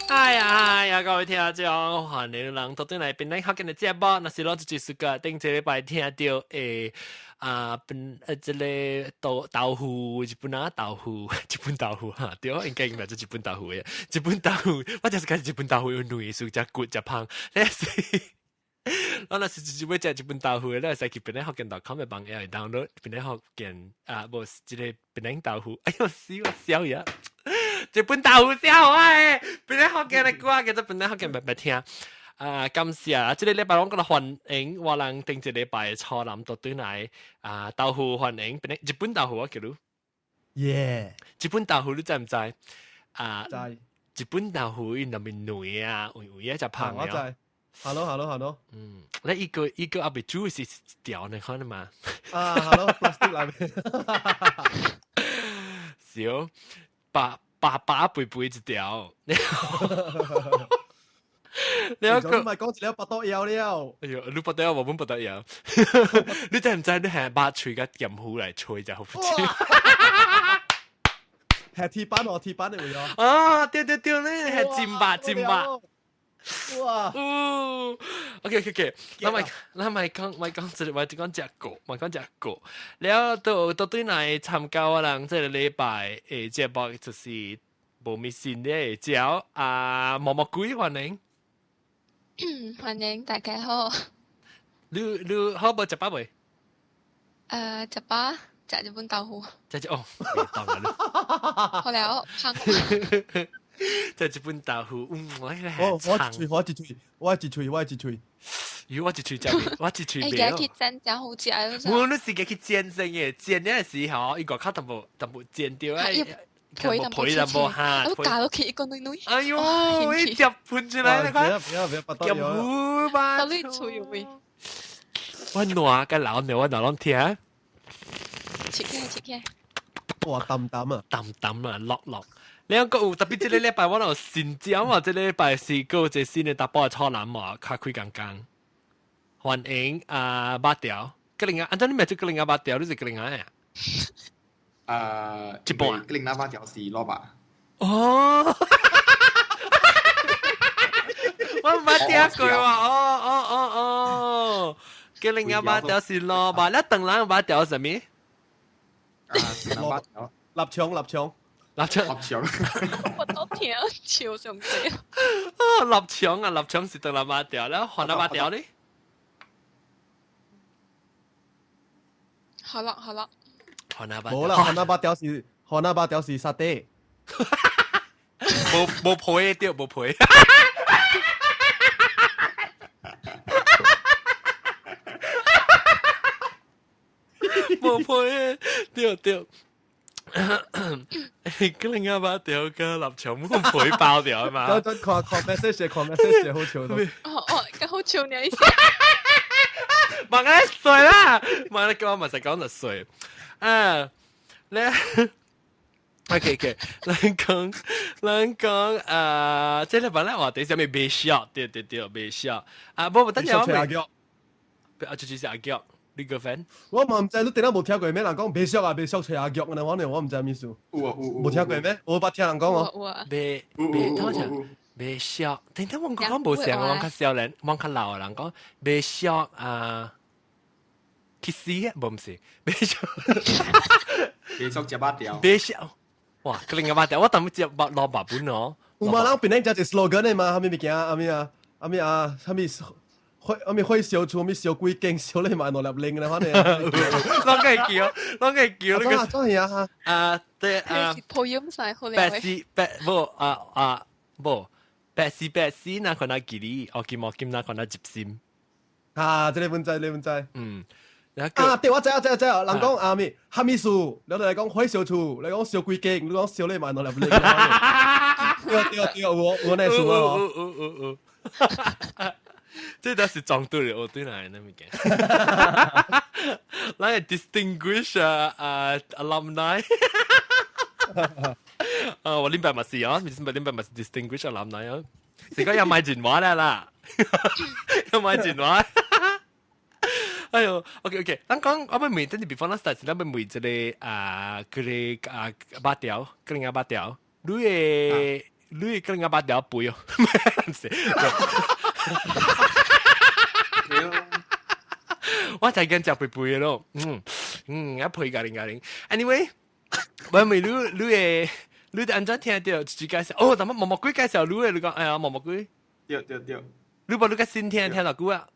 哎呀哎呀，各位聽眾，歡迎人到轉來檳榔福建的節目，若是攏就是個頂一禮拜聽著啊，本這个豆腐，日本啊豆腐，日本豆腐哈，對，應該名做日本豆腐的，日本豆腐，我就是講日本豆腐有兩個，食骨食芳，你是，我若是直接欲食日本豆腐的，你會使去檳榔福建 .com 的網頁 download 檳榔福建啊，無這个檳榔豆腐，哎喲死我笑呀！日本豆腐笑我的，檳榔福建的歌叫做檳榔福建白白聽。啊，感謝啊！這个禮拜我閣來歡迎我人頂一禮拜初南倒轉來啊，豆腐歡迎，檳榔日本豆腐我叫你。耶！日本豆腐你知毋知？啊，知。日本豆腐伊內面軟啊，有有一隻芳我知。Hello，hello，hello。嗯，你一個一個阿未煮是一條你看嘛？啊，hello，plastic 內面。少，白白白肥肥一條。你一個唔係講一了腹肚枵了。哎喲，你腹肚枵，無阮腹肚枵。你知毋知你係把喙佮鹽糊來吹就好食？係鐵板哦，鐵板嚟喎。啊，對對對，你係真肉真肉。哇！哦，OK OK OK，咱咪咱咪講咪講這個，咪講食過，咪講食過。了都都對來參加我人這个禮拜的節目就是無迷信的招啊，毛毛鬼歡迎。歡迎大家好。你你好無食飽未？食飽，食日本豆腐。食隻哦，當然啦。好了，芳。食日本豆腐，嗯，我我我一喙，我一喙，我一喙，我一喙。如果我一喙食袂，我一喙袂。欸，去煎真好食。我你是去煎先的，煎的時候，伊外口淡薄淡薄煎著啊。皮淡皮淡薄哈，我咬落去一個軟軟。哎喲，一食噴出來，你看，鹹糊吧。到你喙有味。我爛個老牛，我哪攏聽。切開切開。哇，淡淡啊，淡淡啊，落落。兩個有特別，這个禮拜我有新招啊！這个禮拜是閣有一個新的查埔初男嘛，較開工工。歡迎啊，肉條，吉林啊，按怎你咪做吉林啊肉條，你是吉林啊？啊，一半。吉林那肉條是蘿蔔。哦，我毋捌聽過喎，哦哦哦哦，吉林啊肉條是蘿蔔，你唐人肉條是啥物？啊，肉條，臘腸臘腸。臘腸，臘腸，我都聽笑上濟。啊，臘腸啊，臘腸是唐人肉條，了番仔肉條咧？好了好了。番仔肉。無啦，番仔肉條是番仔肉條是沙爹。無無皮對，無皮。無皮對對。吉林仔肉條佮臘腸冇皮包掉嘛？等陣看看 message，看 message 好笑到。哦哦，咁好笑呢意思。問你水啦，問你叫我咪實講就水。啊，你 OK OK，咱講咱講啊，這個本來話題啥物袂俗，對對對，袂俗。啊，無無等陣我咪。啊，就是阿玉。你個 friend？我嘛毋知，你頂下無聽過咩？人講袂俗啊，袂俗揣阿玉，呢我呢我毋知啥意思。有啊有。無聽過咩？我捌聽人講哦。有啊。袂袂，等下袂俗，聽聽我講無像，我較少年，我較老的人講袂俗啊，去死啊！無毋是，袂俗。袂俗食肉條。袂俗，哇！吉林仔肉條，我當欲食肉蘿蔔本哦。有嘛？人檳榔食一 slogan 的嘛？啥物物件？啥物啊？啥物啊？啥物？火，啥物火燒厝，啥物燒幾間，燒你嘛兩粒零咧，反正。攏會叫，攏會叫那個。怎樣啊？啊，對啊。破音晒好靚。白絲白無啊啊無，白絲白絲那看那吉利，哦金毛金那看那入心。啊，這个阮知，這个阮知。嗯。啊，對，我知啊，知啊，知啊。人講啊咩，哈密樹，然後來講火燒厝，來講燒幾間，你講燒你嘛兩粒零。對對對，有有那數啊。有有有有。這都是裝對的，我對來那物件。咱個 distinguished 啊 alumni。啊，我禮拜嘛是啊，你禮拜嘛是 distinguished alumni 啊。是講要買電話啦啦，要買電話。哎喲，OK OK，咱講我欲問，等陣 before 咱 start，咱欲問一个啊，佢个啊肉條，吉林仔肉條，你的你更加把條背哦，唔是。我就驚食肥肥的咯，嗯嗯，一配咖喱咖喱。Anyway，我咪你你會你按怎聽著自己介紹？哦，但乜毛毛鬼介紹你的，你講哎呀毛毛鬼。對對對。你無你較新聽聽偌久啊？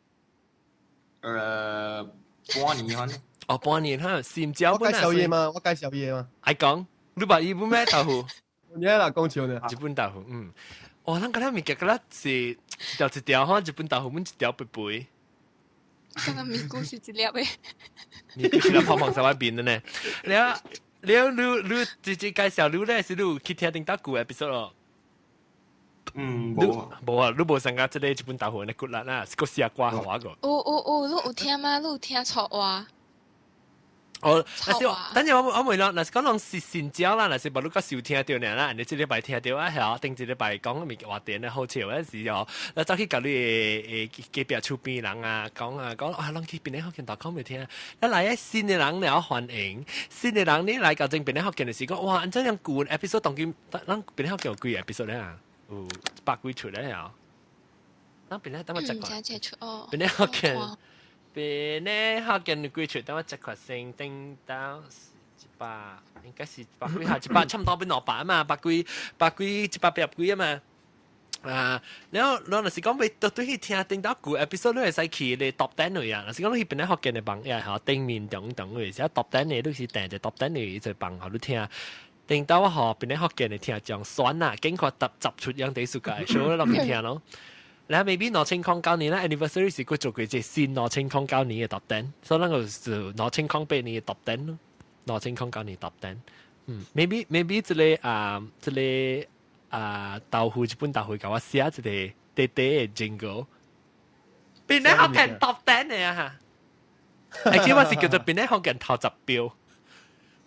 半年可。哦，半年哈，新椒。我介紹伊嘛，我介紹伊嘛。愛講，你把伊本咩豆腐？你啦，講笑呢。日本豆腐，嗯。哇，咱敢若物件敢若是一條一條吼，日本豆腐阮一條肥肥。敢若咪咕是一粒的。咪咕是粒泡泡在外邊的呢。了了，你你直接介紹你咧，是你有去聽頂搭舊 episode 咯？嗯，無啊，無啊，你無參加這個日本豆腐的骨力啦，是閣寫歌予我個。有有有，你有聽嗎？你有聽錯話？哦，若是等陣我我問咯，若是講攏是新椒啦，若是無你閣收聽著爾啦，你這禮拜聽著啊，係頂一禮拜講物話題咧好笑嗰時哦，你走去共你的隔壁厝邊人啊講啊講啊，攏去檳城福建大講未聽，你來個新的人了歡迎，新的人你來到這檳城福建的時講，哇，按怎樣舊 episode 當今，咱檳城福建有幾個 episode 咧啊？有百幾出咧啊？咱檳城等我check 看，檳城福建。檳城福建幾出？等我 check 看先，頂到一百，應該是百幾下，一百差唔多變兩百啊嘛，百幾百幾一百八十幾啊嘛。啊，然後我若是講欲對對去聽頂到舊 episode，你會使去咧 top 10 位啊。若是講你去檳城福建的網頁吼，頂面中中位，寫 top 10 的，你是訂一 top 10 的就放予你聽。頂到我吼檳城福建的聽眾選啊，經過十十出樣地世界，所以我落去聽咯。然後 maybe 2009年咧 anniversary 是佢做過一個新2009年的 top 10，所以咱個是2008年的 top 10 咯，2009年 top 10。嗯，maybe maybe 這個啊，這個啊豆腐這本豆腐共我寫一個短短的 jingle，檳城福建 top 10 的啊哈，而且我是叫做檳城福建頭十標。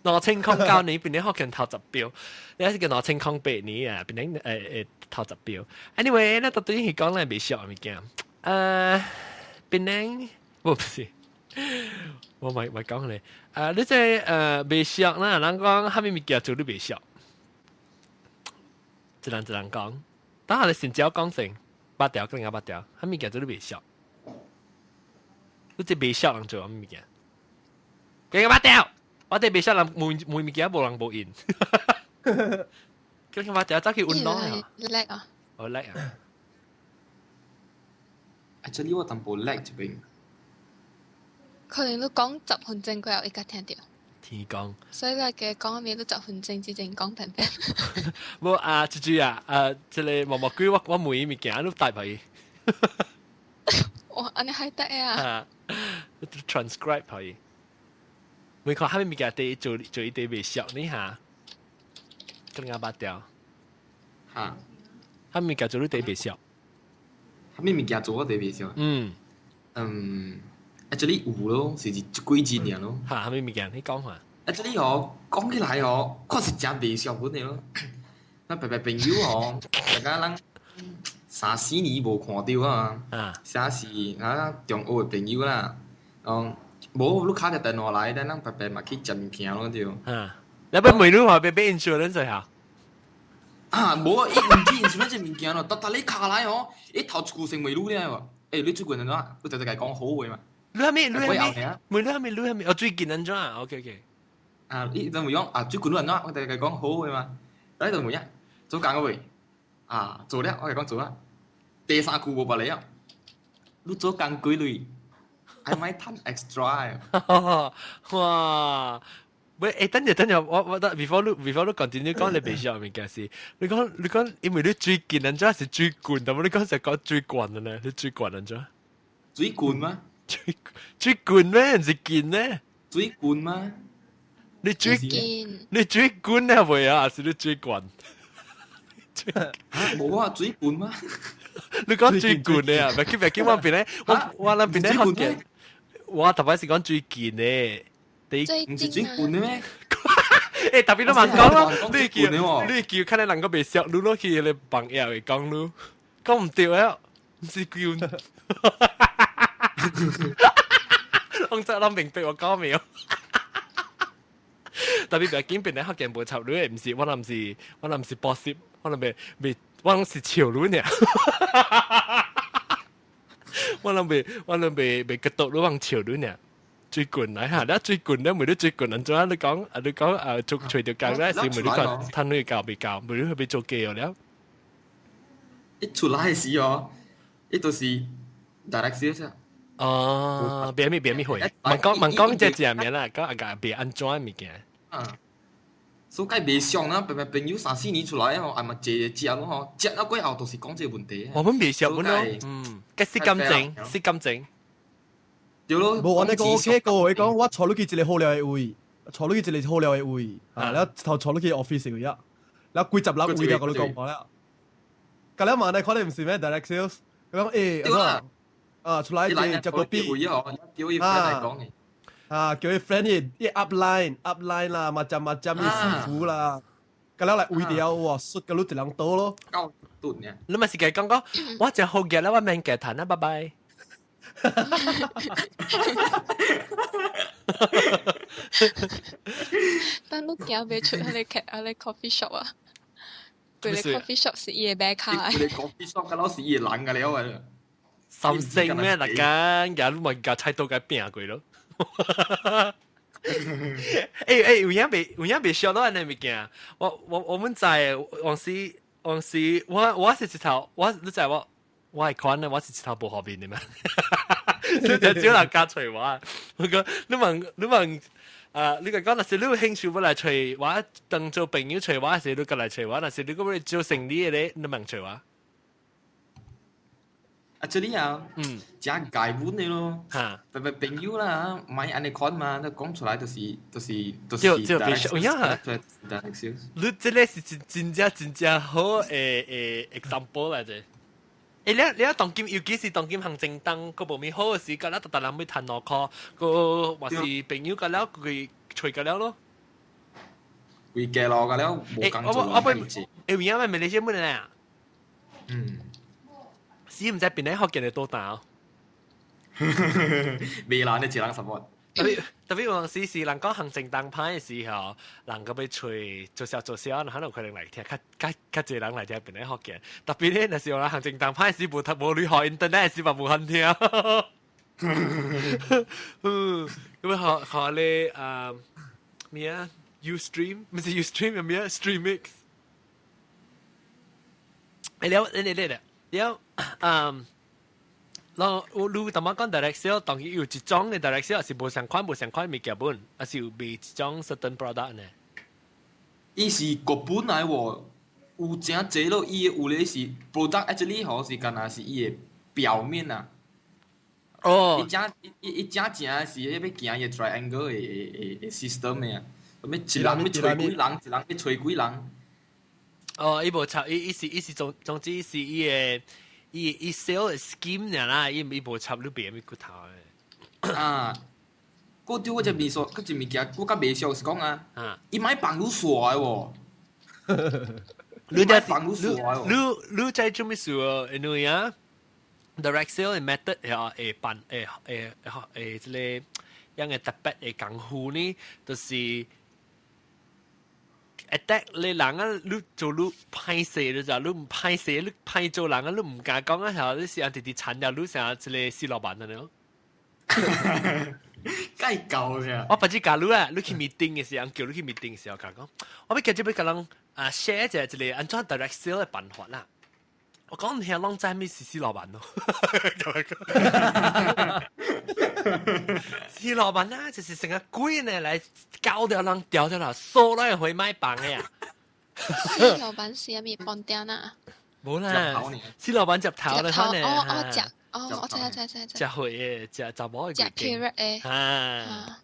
2009年檳城福建頭十標，你是叫2008年啊，檳城誒誒頭十標。Anyway，咱到底是講咧袂俗的物件。檳城，不是，我咪咪講咧。你這袂俗啦，人講啥物物件做你袂俗？一人一人講，等下你先照講先，八條更加八條，啥物件做你袂俗？你這袂俗人做啥物件？更加八條。我哋袂俗人每每物件無人無應，叫佢八條走去運動啊！叻啊！我叻啊！ Actually 我淡薄叻這邊。可能你講10分鐘過後，伊才聽著。天講。所以你嘅講咩都10分鐘之前講平平。無啊，豬豬啊，啊，這個毛毛鬼我我問伊物件，你答予伊。哇，按呢還得啊？transcribe 予伊。每看啥物物件佇做做伊佇袂俗呢哈？更加八條。哈？啥物件做你佇袂俗？啥物物件做我佇袂俗？嗯。嗯，actually 有咯，是一幾日爾咯。哈，啥物物件？你講下。 actually 哦，講起來哦，確實真袂俗本的咯。咱白白朋友哦，大家咱三四年無看著啊，啥是啊中學的朋友啦，哦。無，你敲一電話來，咱咱白白嘛去食物件咯對。啊，你欲問你話欲買 insurance 下？啊，無，伊毋知 insurance 這物件咯，逐逐你敲來哦，伊頭一句先問你了喎。欸，你最近按怎？你直直共伊講好話嘛？你啥物？你啥物？問你啥物？你啥物？哦，最近按怎？OK OK。啊，伊就問講啊，最近你按怎？我直直共伊講好話嘛。你就問啊，做工個未？啊，做了，我共伊講做啊。第三句無別個啊，你做工幾鐳？I might 趁 extra。哇！喂，欸，等陣等陣，我我得 before 你 before 你 continue 講你袂曉物件是，你講你講，因為你最近按怎是水罐，但係你講是講水罐的呢？你水罐按怎？水罐嗎？水水罐咩？毋是近咩？水罐嗎？你水你水罐咧未啊？還是你水罐？無啊，水罐嗎？你講水罐的啊？別緊別緊，我邊咧，我我那邊咧福建，我特別是講最近的。唔是水罐的咩？欸，特別你慢講咯，你叫你叫，看你人個袂熟，你落去你網頁會講你，講毋對啊，毋是叫。攏真攏明白我講沒有？特別別緊變咧福建無插你的，毋是我諗是我諗是補習，我諗未未我諗是笑你呢。我諗未我諗未未覺得你往笑你呢。最近來嚇，你最近咧，每你最近安怎你講啊？你講啊，做隨條工咧，是每你看趁你教未教，每你去俾做機了。一出來時哦，伊就是 direct sales。哦，別咪別咪會，問講問講這隻名啦，講啊個別安怎物件。啊，所以袂上啦，白白朋友三四年出來哦，係咪借借咯吼？借到過後就是講這個問題。我們袂熟本咯，嗯，計識感情，識感情。對咯，無按呢個 OK 個，佢講我坐落去一個好料的位，坐落去一個好料的位，啊，然後頭坐落去 office 位啊，然後幾十人位了，我你講過了。隔兩晚呢，可能唔是咩 direct sales，佢講欸，啊出來食個幣，叫伊 friend 來講嘅，啊叫伊 friend 伊伊 upline upline 啦，嘛針嘛針伊師傅啦，隔了來圍掉哇，摔個你一人多咯，夠斷嘅。你咪是計講講，我真好嘅啦，我免計談啦，拜拜。但你行袂出彼个彼个 coffee shop 啊？規个 coffee shop 是伊的買卡。規個 coffee shop 敢若是伊的人個了啊！三星咩？大家，而你咪夾菜刀給拼過咯。欸欸，有影袂有影袂燒到按呢物件？我我我們在往時往時，我我是一頭，我你知我。我係看咧，我是一頭無好面的嘛，所以就少人加揣我。我講你問你問，啊，你講若是你有興趣欲來揣我，當做朋友揣我，還是你過來揣我？若是你閣欲做生意的咧，你問揣我。啊，這裡啊，嗯，真解悶的咯，哈，白白朋友啦，莫按呢款嘛，你講出來就是就是就是。就就別有影哈。你這個是真真正真正好的的 example 來者。欸，你你當今尤其是當今行政黨，閣無咪好的時，甲咱逐逐人欲趁5箍，閣或是朋友甲了佢揣甲了咯。規家路甲了無工做。我我欸，有影咩？馬來西亞本來啊？嗯。死毋知邊個福建的倒彈。未難的一人 support。特別特別有陣時是人講行政黨歹的時候，人閣欲揣做小做小，可能可能來聽，較較較濟人來聽邊個福建。特別咧，若是有人行政黨歹時，無無鐳予 internet 時嘛無肯聽。嗯，咁啊學學咧啊咩啊？Ustream 毋是 Ustream 係咩啊？Streamyx。欸了，了了了了，嗯。然後我你淡薄講 direct sale，當然有一種的 direct sale 是無相款無相款物件本，還是有賣一種 certain product 呢？伊是國本來喎，有誠濟咯，伊的有咧是 product actually 吼是敢若是伊的表面啊。哦。伊正伊伊正正是欲行伊 triangle 的的的 system 的啊，啥物一人欲揣幾人，一人欲揣幾人。哦，伊無插，伊伊是伊是總總之是伊的。伊伊 sell scheme 爾啦，伊伊無插你別咩骨頭的。啊，閣對我這面說，閣一物件，我較袂熟是講啊，伊莫放愈煞的喎。你莫放愈煞的喎。你你知做咩事哦？因為啊，direct sale method 係會辦會會會這個樣的特別的功夫呢，就是。attack 你人啊，你做你歹勢你就你毋歹勢，你歹做人啊，你毋敢講啊，嚇，你是按直直殘掉，你成一個死老闆的喏。該搞嘅。我不知教你啊，你去 meeting 的時候，叫你去 meeting 的時候，講，我欲叫這欲共人啊 share 一個一個按怎 direct sale 的辦法啦。我講聽攏知咩是死老闆咯。死老闆啊，就是成個鬼呢來搞掉人，掉掉啦，鎖來回買房的呀。死老闆是啥物放電啊？無啦，死老闆接頭啦，可能。哦哦，食哦，我知知知知。食血的，食查某的。食 period 的。哈。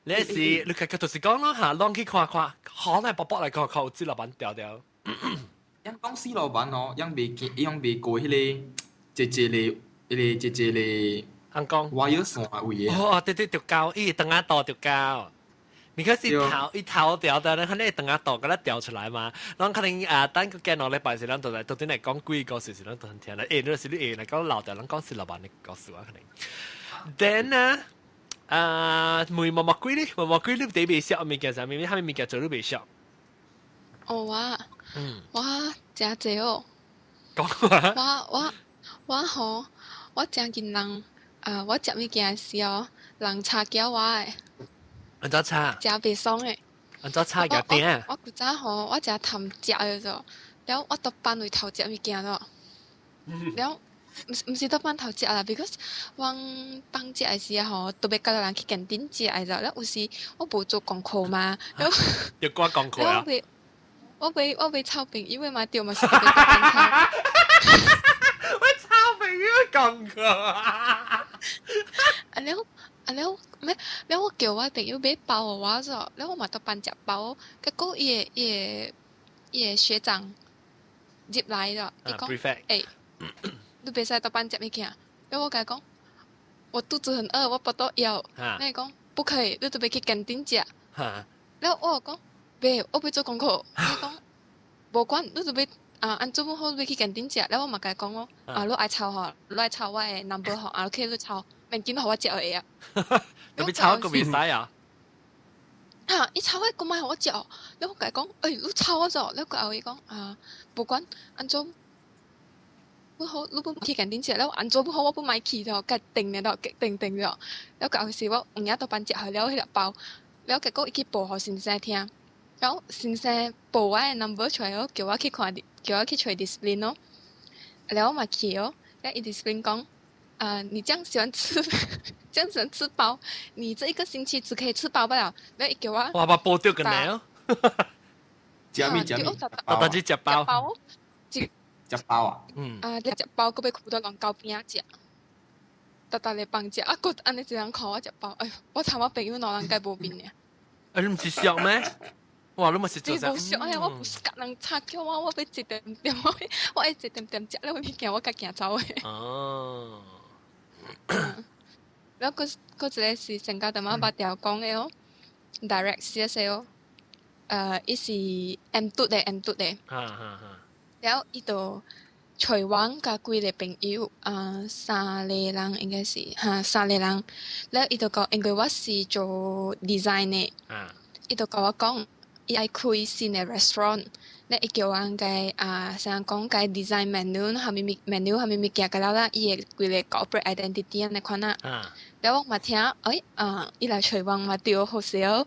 你是你家己就是講咯嚇，攏去看看，可能薄薄來看看，有死老闆掉掉。樣講死老闆哦，樣袂見，樣袂過彼個，一一個，彼個一一個。按講。我有線位的。哦，對對，就夠，伊長仔度就夠。你可是頭伊頭掉的，咱可能長仔度共咱調出來嘛。咱可能啊，等個見2禮拜時，咱就來到底來講幾個故事，咱都很聽啦。欸，你是你會來講老掉，咱講死老闆的故事啊，可能。Then 呢，啊，問毛毛鬼咧，毛毛鬼你特別俗物件啥物？啥物物件做你袂俗？哦，我，我誠濟哦。講啊！我吼，我誠近人啊，我食物件時哦，人插攪我的。按怎插？誠袂爽的。按怎插夾餅？我古早吼，我誠貪食的咗，了我逐班位頭食物件咯，了。毋是倒班頭食啦，because 阮放食的時候吼，特別佮人去 canteen 食的了，有時我無做功課嘛，了要掛功課啊！我袂抄朋友的嘛，對嘛是特別倒班抄。我抄朋友功課啊！啊了啊了咩？了我叫我朋友買包予我咗，了我嘛倒班食包，結果伊的學長入來咗，伊講欸。你袂使倒班食物件，了我共伊講，我肚子很餓，我腹肚枵。伊講不可以，你著欲去 canteen 食。了我講，袂，我欲做功課。伊講無管，你著欲啊，按怎好，你欲去 canteen 食。了我嘛共伊講哦，啊，你愛抄吼，你愛抄我的 number 吼，啊，OK，你抄，免緊予我食會啊。特別抄個袂使啊！哈，伊抄我閣莫予我食，了我共伊講，欸，你抄我咗，了過後伊講啊，無管，按怎。不好，你不去 canteen 食，了按怎不好，我不買去咗，佮定了到，定定咗。了過後時我有影倒班食好了彼粒包，了結果伊去報予先生聽，然後先生報我的 number 出來哦，叫我去看，叫我去揣 discipline 哦。了我嘛去哦，了伊 discipline 講，啊，你這樣喜歡吃，這樣喜歡吃包，你這一個星期只可以吃包罷了。了伊叫我，哇，把報掉個呢？食咩食咩？我當時食包。食包啊！嗯。啊，你食包，閣欲跍到人溝邊仔食，逐逐咧放食，啊，閣按呢一人看我食包，哎喲，我參我朋友兩人計無面爾。啊，你毋是俗咩？哇，你嘛是做啥？無俗啊！我毋是共人插叫我，我欲一點點，我愛一點點食了物件，我較驚走的。哦。了，閣閣一個是上家淡仔捌條講的哦，direct sales 哦，伊是 M 嘟的 M 嘟的。哈哈哈。了，伊就揣阮佮幾个朋友，啊，三個人應該是，哈，三個人。了，伊就講，因為我是做 design 的，伊就共我講，伊愛開新的 restaurant，了伊叫阮共啊，啥講共 design menu，啥物物 menu 啥物物件，佮了啦，伊的規个 corporate identity 按呢款啊。了我嘛聽，欸，啊，伊來揣阮嘛對好勢哦，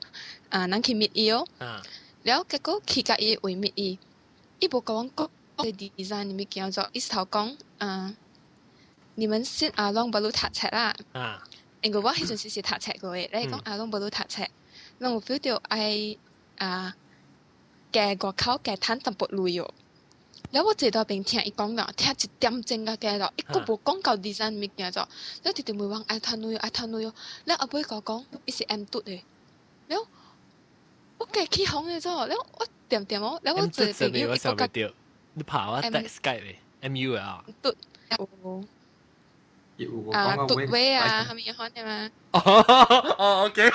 啊，咱去 meet 伊哦。了結果去共伊位 meet 伊，伊無共阮講。design 物件做，伊頭講，啊，你們先啊，攏無汝讀冊啦。因為我彼陣時是讀冊過的，你講啊，攏無汝讀冊，攏有 feel 到愛啊，加外口加趁淡薄鐳哦。了我坐佇邊聽伊講了，聽一點鐘較加了，伊閣無講到 design 物件做，了直直問阮愛趁鐳愛趁鐳哦。了後尾共我講，伊是 M 嘟的，了我加起哄的做，了我點點哦，了我一個朋友伊閣共。你跑啊？Skype 嘅 MU 啊？嘟啊，嘟位啊，係咪款的嘛？哦哦，OK，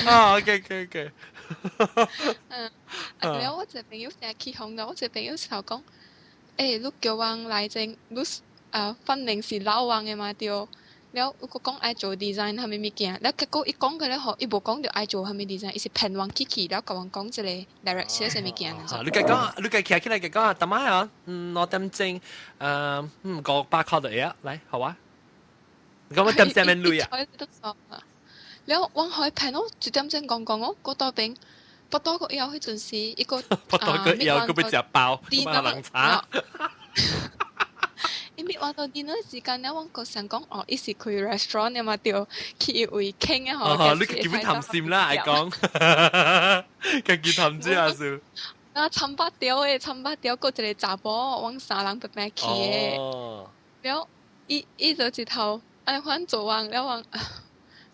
啊，OK，OK，OK。嗯，啊，了我一個朋友成日起哄的，我一個朋友頭講，欸，你叫阮來這，你啊，分明是老王的嘛對。了，伊閣講愛做 design 啥物物件，了結果伊講個了吼，伊無講著愛做啥物 design，伊是騙阮去去，了共阮講一個 direct sales 物件。你計講，你計徛起來計講啊，淡仔啊，2點鐘，500塊就會啊，來，好啊。講我點啥物鐳啊？了，阮予伊騙我一點鐘講講我，過倒邊，腹肚閣枵彼陣時，伊閣腹肚閣枵，閣欲食包，閣人茶。伊咪話到 dinner 時間咧，我閣想講哦，伊是開 restaurant 的嘛，對，去伊位傾啊吼。哦，你基本貪心啦，愛講，家己貪這下數。啊，參巴條的，參巴條閣一個查某，阮三人白白去的。了，伊伊就一頭按呢款做阮，了阮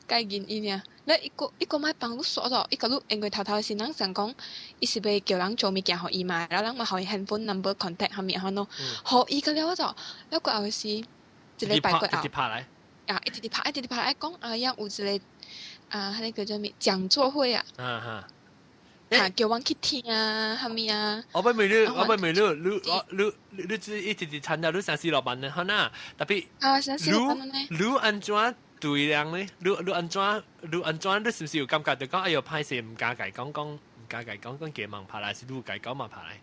該認伊爾。了，伊閣伊閣莫幫你煞咗，伊共你因為頭頭時人想講，伊是欲叫人做物件予伊嘛，了人嘛予伊 handphone number contact 啥物款咯，予伊個了就，了過後時一禮拜過後，啊，一直直拍，一直直拍，愛講啊，遐有一個啊，彼个叫做物講座會啊，啊，叫阮去聽啊，啥物啊。我欲問你，我欲問你，你我你你你只一直直參加你三四老闆的，好呐，特別啊，三四老闆呢？你按怎？對人咧，你按怎你按怎你是毋是有感覺就講哎喲歹勢毋敢共講講毋敢共講講加問拍來，是你有共講嘛拍來？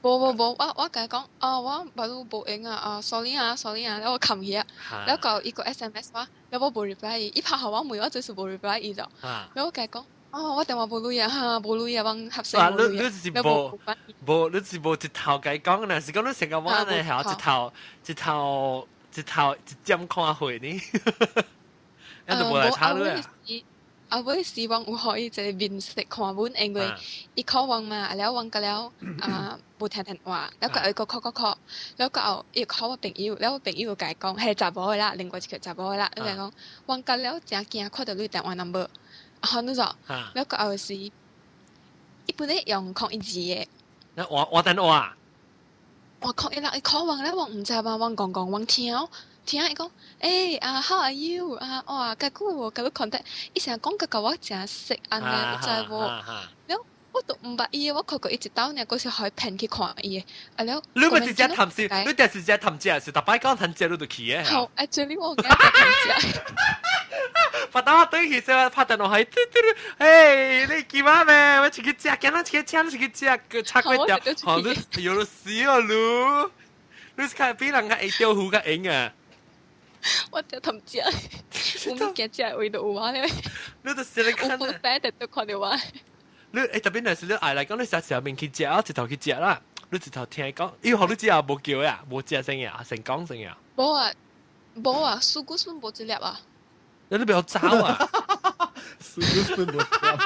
無無無，我共伊講，哦，我無路無閒啊，啊，sorry 啊，sorry 啊，了我冚去啊，了到伊閣 SMS 我，了我無 reply 伊，伊拍予我問我就是無 reply 伊就，了我共伊講，哦，我電話無鐳啊，哈，無鐳啊，阮合成無鐳啊，你是無無，你是無一頭共伊講呢？是講你成個我呢，係一頭一頭一頭一針看會呢？咱就無來查你啊。後尾是阮有予伊一个面色看阮，因為伊 call 阮嘛，了阮甲了啊無聽電話，了過後伊閣 call call call，了過後伊 call 我朋友，了我朋友共伊講，彼個查某的啦，另外一個查某的啦，伊共伊講，阮甲了誠驚看著你電話 number，啊，你知？了過後是，伊本來用012的。那換換電話？換016，伊 call 阮咧，阮毋知嘛，阮講講，阮聽。聽伊講，欸啊，how are you？啊，哇，較久無共你 contact，伊成日講甲我誠熟按呢，你知無？了，我都毋捌伊的，我看過伊一擺爾，閣是予伊騙去看伊的，啊了。你毋是只談先，你定是只談食，是逐擺講談食你就去的。好，actually 我驚談食。拍電話轉去說，拍電話還嘟嘟嘟，欸，你記我咩？我出去食，今仔出去食，你出去食，插過條，好，你有你死啊你！你是較比人較會釣魚較閒啊！我就貪食，有物件食的味道有啊咧。你就是咧看。有 food 都看著我。你欸特別若是你愛來講，你啥時候面去食啊？一頭去食啦。你一頭聽伊講，伊予你食也無叫呀，無食聲呀，先講聲呀。無啊，無啊，蘇古筍無這粒啊。你不要走啊！蘇古筍無這粒。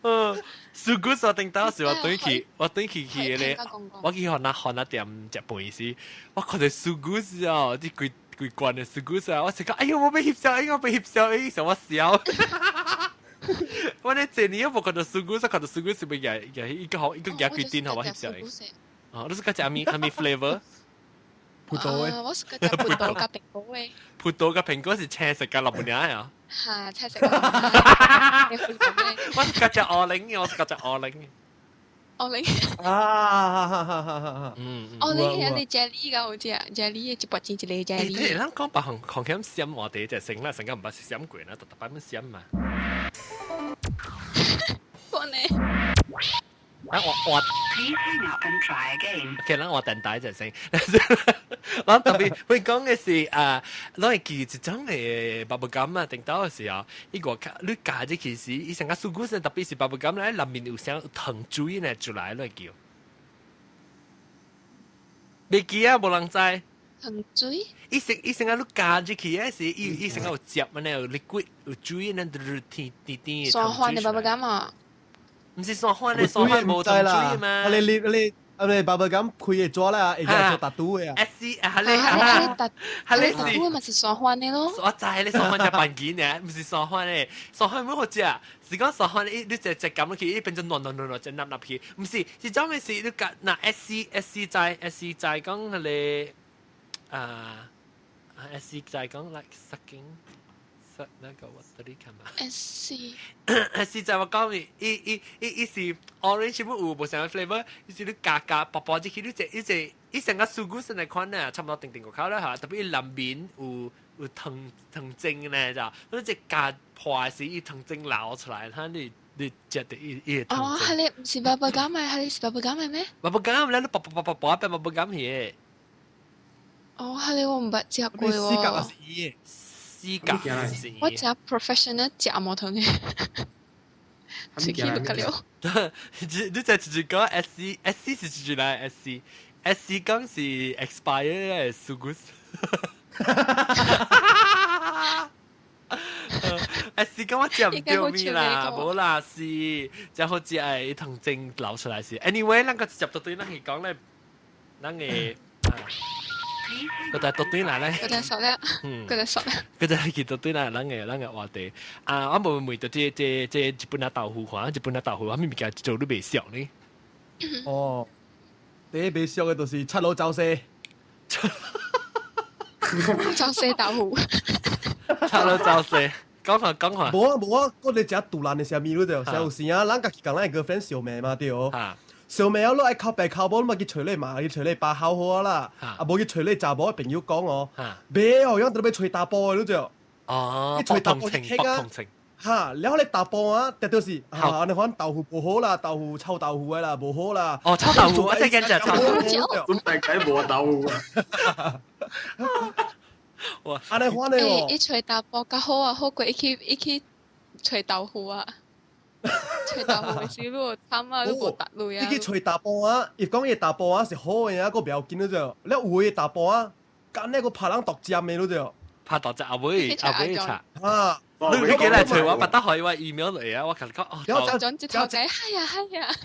嗯，蘇古我頂當時我轉去，我轉去去咧，我去番仔番仔店食飯時，我看著蘇古哦，這規規罐的蘇古啊，我是講，哎喲，我欲翕相，哎我欲翕相，哎，想我笑。我咧這年無看著蘇古，看著蘇古是欲舉舉一個好一個舉規頂，予我翕相。哦，你是較食啥物啥物 flavor？葡萄的，我是較食葡萄佮蘋果的。葡萄佮蘋果是青色佮綠物啊？哈，青色。我是較食 orange，我是較食 orange。 orange。啊哈哈哈哈！嗯 orange 係你 jelly 㗎，好似啊，jelly 一百錢一個 jelly。欸，咱講別項項險閃話題就成啦，成個毋捌是閃過啦，逐逐擺阮閃嘛。我呢？啊，我我。OK，咱換電台就先。咱特別會講的是啊，咱會記一種的 bubble gum 啊，頂到的時候，伊外口你咬入去時，伊成個蘇古特別是 bubble gum 咧，內面有啥糖水呢出來，你會記？袂記啊，無人知。糖水？伊成伊成個你咬入去的時，伊伊成個有汁呢，有 liquid 有水呢，甜甜甜的。酸番的 bubble gum 啊？毋是酸番的，酸番無糖水嘛。啊你你你。啊！你 bubble gum 開個紙啦，會使做タトゥ的啊。 S 啊，你啊，啊你タトゥ嘛是酸番的咯。我知你酸番食飯件呢，毋是酸番的，酸番欲好食，是講酸番伊你食食含落去，伊變做軟軟軟軟，食納納去。毋是，是種的是你共若 S S 知 S 知講彼个啊 S 知講 like sucking。那個我這裡看嘛。 S S 就我講你，伊伊伊伊是 orange 不有無啥物 flavor，伊是你咬咬薄薄入去，你一伊一伊成個蘇古生來款呢，差不多定定個口啦嚇，特別伊內面有有糖糖精呢，就你一咬破時，伊糖精流出來，睇你你食著伊伊個糖哦，彼个毋是 bubble gum 的，彼个是 bubble gum 的咩？bubble gum 咧，你薄薄薄薄薄變 bubble gum 去。哦，彼個我毋捌食過喎。死甲是伊的。死甲是。我食 professional 食無糖的，喙齒都結了。你你就直接講 S S 是直接來 S S 講是 expire 的蘇古。S 講我食毋著物啦，無啦是，真好食的，糖精流出來是。Anyway，咱閣接到對咱去講咧，咱的。閣再倒轉來咧，閣再說咧，閣再說咧，閣再去倒轉來，咱个話題啊，我無問著這這這日本仔豆腐看，日本仔豆腐，啥物物件做你袂俗呢？哦，第一袂俗的就是七老走勢，走勢豆腐，七老走勢，講下講下。無啊無啊，我咧食杜蘭的啥物你著，有時啊，咱家己共咱的 girlfriend 相罵嘛對。小妹仔你愛哭白哭母，你嘛去揣你媽，去揣你爸好好啦，啊無去揣你查某的朋友講哦，袂哦，樣特別揣查埔的你就，哦，去揣查埔去傾啊。哈，然後你查埔啊，特就是啊，你看豆腐無好啦，豆腐臭豆腐的啦，無好啦。哦，臭豆腐，我真係驚臭豆腐。準備計無豆腐啊！哇，按呢款的哦。伊揣查埔較好啊，好過伊去伊去揣豆腐啊。揣豆腐的時你有慘啊，你無達類啊。伊去揣查埔啊，伊講伊查埔啊是好的啊，閣袂要緊你就，了有的查埔啊，干呢個拍人毒針的你就。拍毒針阿妹阿妹查。啊。你你幾嚟揣我，不得可以我 email 嚟啊！我同你講哦，就轉一頭仔，係啊係啊。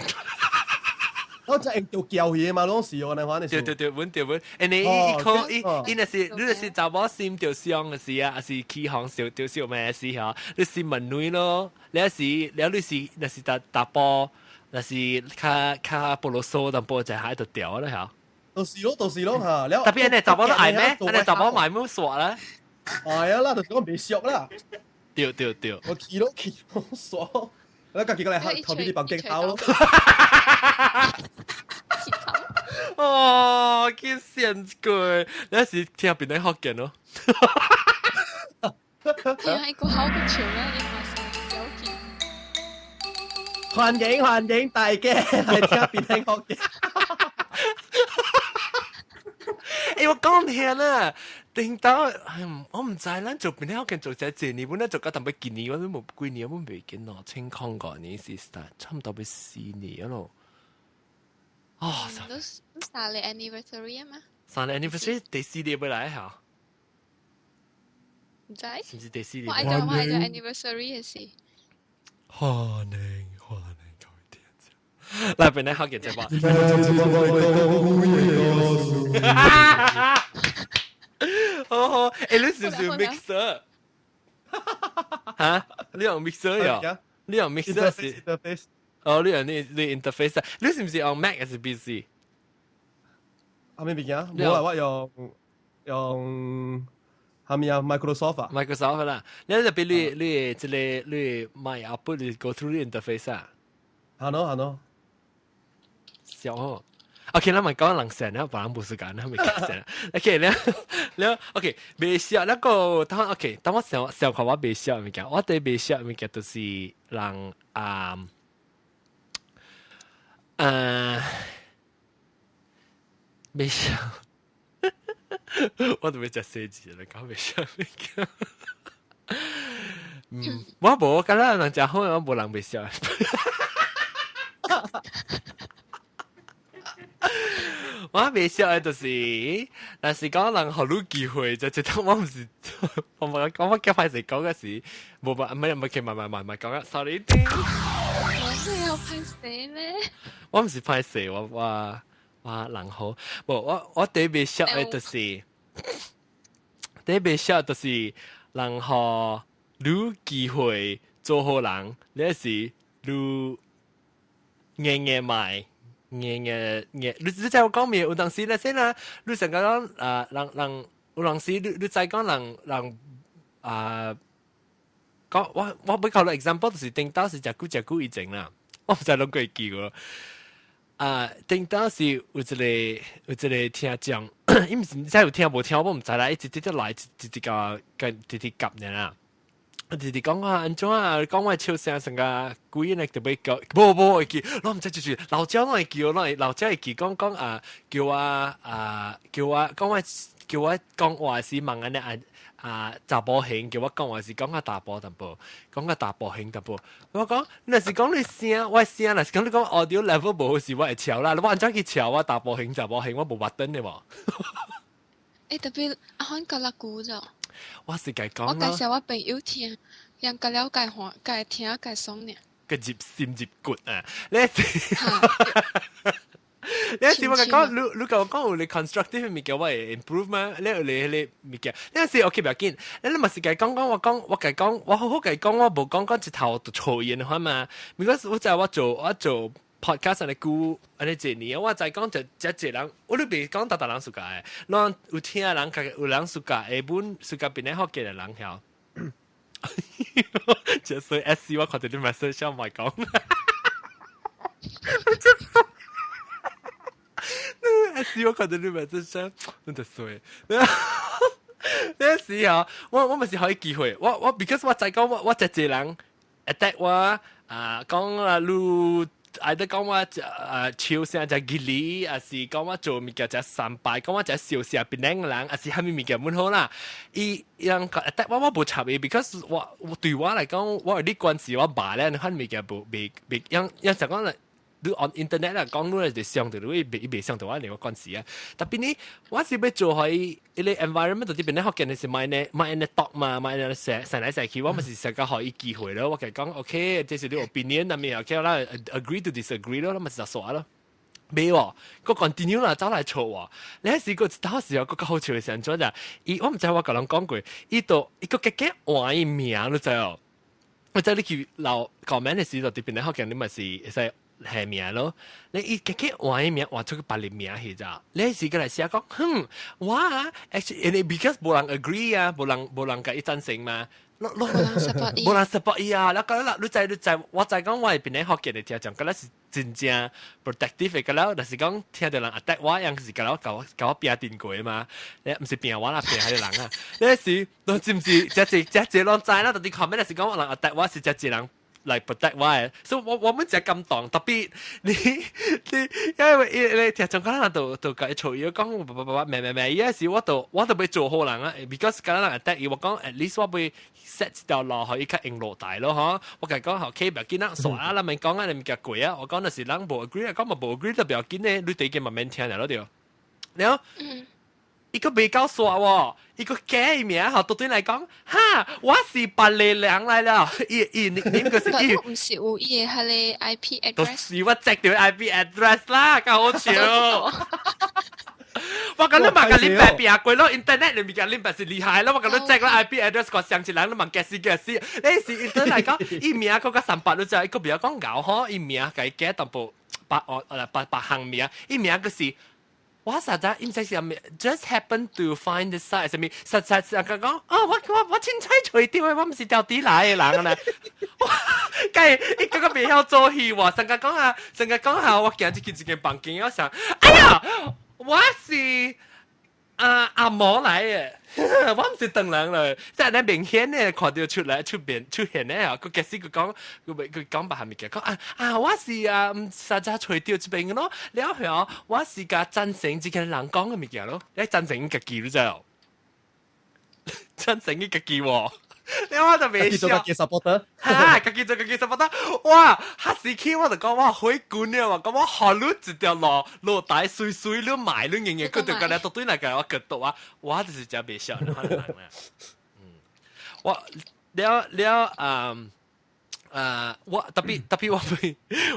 我真係做教嘢嘛，攏是我那款的。對對對，穩對穩。誒你伊可伊伊若是你若是查某心著傷的時啊，還是起哄受著傷咩事吼？你是問女咯，你是了你是若是查查埔，若是較較菠蘿酥淡薄就喺度掉啦嚇。就是咯，就是咯嚇。特別你查某都愛咩？你查某買咩傻啦？係啊啦，就是講袂俗啦。對對對。我去咯去咯傻，我家己過來頭邊啲房間頭咯。哦，去線過，你是聽邊個福建咯？聽一個好個笑咧，伊嘛是小氣。環境環境大家係聽邊個福建？欸，我講聽啦，頂到，我唔知咱做邊個福建做這幾年，本來做到淡薄幾年，我都無幾年，我未見2005年是差唔多欲4年咯。哦，都三個 anniversary 啊嘛？三個 anniversary 第四年要來嚇？唔知？是唔是第四年？我愛做我愛做 anniversary 嘅事。歡迎歡迎各位聽眾，來邊個福建節目？好好，欸，你是唔是 mixer？嚇？你用 mixer 呀？你用 mixer 是？哦，你用你你 interface，你是唔是用 Mac 還是 PC？啥物物件？無啦，我用用啥物啊？Microsoft 啊，Microsoft 啦。你特別你你這個你買 output 你 go through 你 interface 啊？係咯係咯。小哦。OK，咱咪講人成啦，別人無時間，咱咪講成。OK，了了，OK，袂俗那個，當 OK，當我想想看我袂俗物件，我對袂俗物件就是人啊。袂俗，我都欲食細字來講袂俗物件。嗯，我無，敢若人誠好，我無人袂俗。我袂俗的就是，若是講人予你機會，就覺得我毋是，我無講我較歹勢講的是，無無，唔係唔係，唔係唔係唔係講啊，sorry。我有歹勢咩？我毋是歹勢，我我我人好，無我我第袂俗的就是，第袂俗就是人予你機會做好人，你是你硬硬賣。硬硬硬，你你知我講咩？有當時咧先啦，你成個講啊，人人有當時你你知講人人啊，講我我比較 example 就是頂當時誠久誠久以前啦，我毋知攏過記個。啊，頂當時有一個有一個聽眾，伊毋是毋知有聽無聽，我毋知啦，伊直直直來，直直共跟直直夾爾啦。直直講啊，按怎啊？講我笑聲成個鬼呢，特別叫，無無會記，我毋知就是老鳥攏會記，攏會老鳥會記，講講啊，叫我啊，叫我講我叫我講話時問按呢啊啊查埔型，叫我講話是講較查埔淡薄，講較查埔型淡薄。我講，若是講你聲，我聲，若是講你講 audio level 無好時，我會笑啦。我按怎去笑我查埔型查埔型，我無捌燈的無。欸，特別阿款較久咗。我是共講我介紹我朋友聽，人較了解看，共聽共爽爾。個入心入骨啊！你是你是我講，你你共我講有你 constructive 物件，我會 improve 嗎？你有你你物件，你是 OK 不要緊。你你嘛是共講講我講，我共講，我好好共講，我無講講一頭就錯言的話嘛。because 我知我做我做 podcast 按呢久按呢一年，我知講就這濟人，我都袂講逐逐人 suka 的，攏有聽的人，有人 suka，下本 suka 邊個福建的人曉。這所以 S C 我看到你 message 想莫講。這時我看到你咪真想，你就衰。那時啊，我咪是可以機會，我 because 我就講我一個人 attack 我啊，講啊你。愛得講我笑聲就吉利，還是講我做物件就三拜，講我就笑聲檳城人，還是蝦米物件滿好啦。伊人 attack 我我無插伊，because 我對我來講，我有啲關係我爸咧，你物件無未未，樣樣就講你 on internet 啦，講你就上到你未未上到我兩個關係啊。特別呢，我是欲做予伊個 environment 到這邊咧，福建的是莫呢莫呢 talk 嘛，莫呢寫寫來寫去，我咪是成個予伊機會咯。我共伊講 OK，這是你 opinion 啊，咩 OK 啦，agree to disagree 咯，咪就煞咯。沒喎，個 continue 啦，走來錯喎。你時個到時候個較好笑嘅時陣就，伊我毋知我共人講過，伊就伊個加加換伊名，你知哦？我知你去留 comment 的時候，這邊咧福建你咪是會使下名咯，你伊加加換伊名換出個別個名去咋？你時過來寫講，哼，我 actually because 無人 agree 啊，無人共伊贊成嘛，無人 support 伊，無人 support 伊啊！你講啦，你知你知，我知講我係邊個福建的聽眾，覺得是真正 protective 的，覺得就是講聽到人 attack 我，樣是覺得共我拚陣過嘛，你毋是拚我啦，拚彼個人啊！你是都知毋是？這這這這攏知啦，到底 comment 是講人 attack 我是這這人來 protect 我的，所以我們真感動，特別你因為你聽眾可能都共伊吵伊講叭叭叭咩咩咩，伊時我都欲做好人啊，because 可能人 attack 伊，我講 at least 我欲 set 一條路，予伊較用落台咯嗬。我共伊講 OK，不要緊啦，煞啊，咱免講啊，你物件過啊。我講就是人無 agree 啊，講嘛無 agree 就不要緊咧，你第一件嘛免聽了對。然後伊個未夠煞喎，伊個假名吼，對對來講，哈，我是別個人來了，伊伊你你個是伊，毋是有伊的彼个 IP address，都是我 check 到 IP address 啦，較好笑。我講你嘛共你白拚過咯，internet 裏面共你白是厲害咯，我講你 check 啦 IP address 個上一人你嘛驚死驚死，你是 internet 講伊名閣較三百，你知伊閣袂曉講𠢕吼，伊名共伊加淡薄白哦白白行名，伊名閣是。我實在毋知是啥物，just happen to find the site 啥物，實在是講講，哦，我凊彩揣著的，我毋是調底來的人咧。我，該伊閣閣袂曉做戲喎，上個講啊，上個講下，我行入去一間房間，我想，哎呀，我是啊阿毛來的，我毋是唐人來，即係明顯的看到出來出面出現的啊，佢其實佢講佢佢講別項物件，講啊啊我是啊，毋實在揣著這邊咯，了後我是共贊成這個人講的物件咯，你贊成家己你知哦？贊成伊家己喎。你我就袂笑。家己做家己 supporter。哈，家己做家己 supporter。哇，哈時期我就講我火滾了嘛，講我予你一條路路大水水，你賣你硬硬，佢就講來對來共我決鬥啊，我就是真袂笑，可能嗯，我了了嗯。我特別特別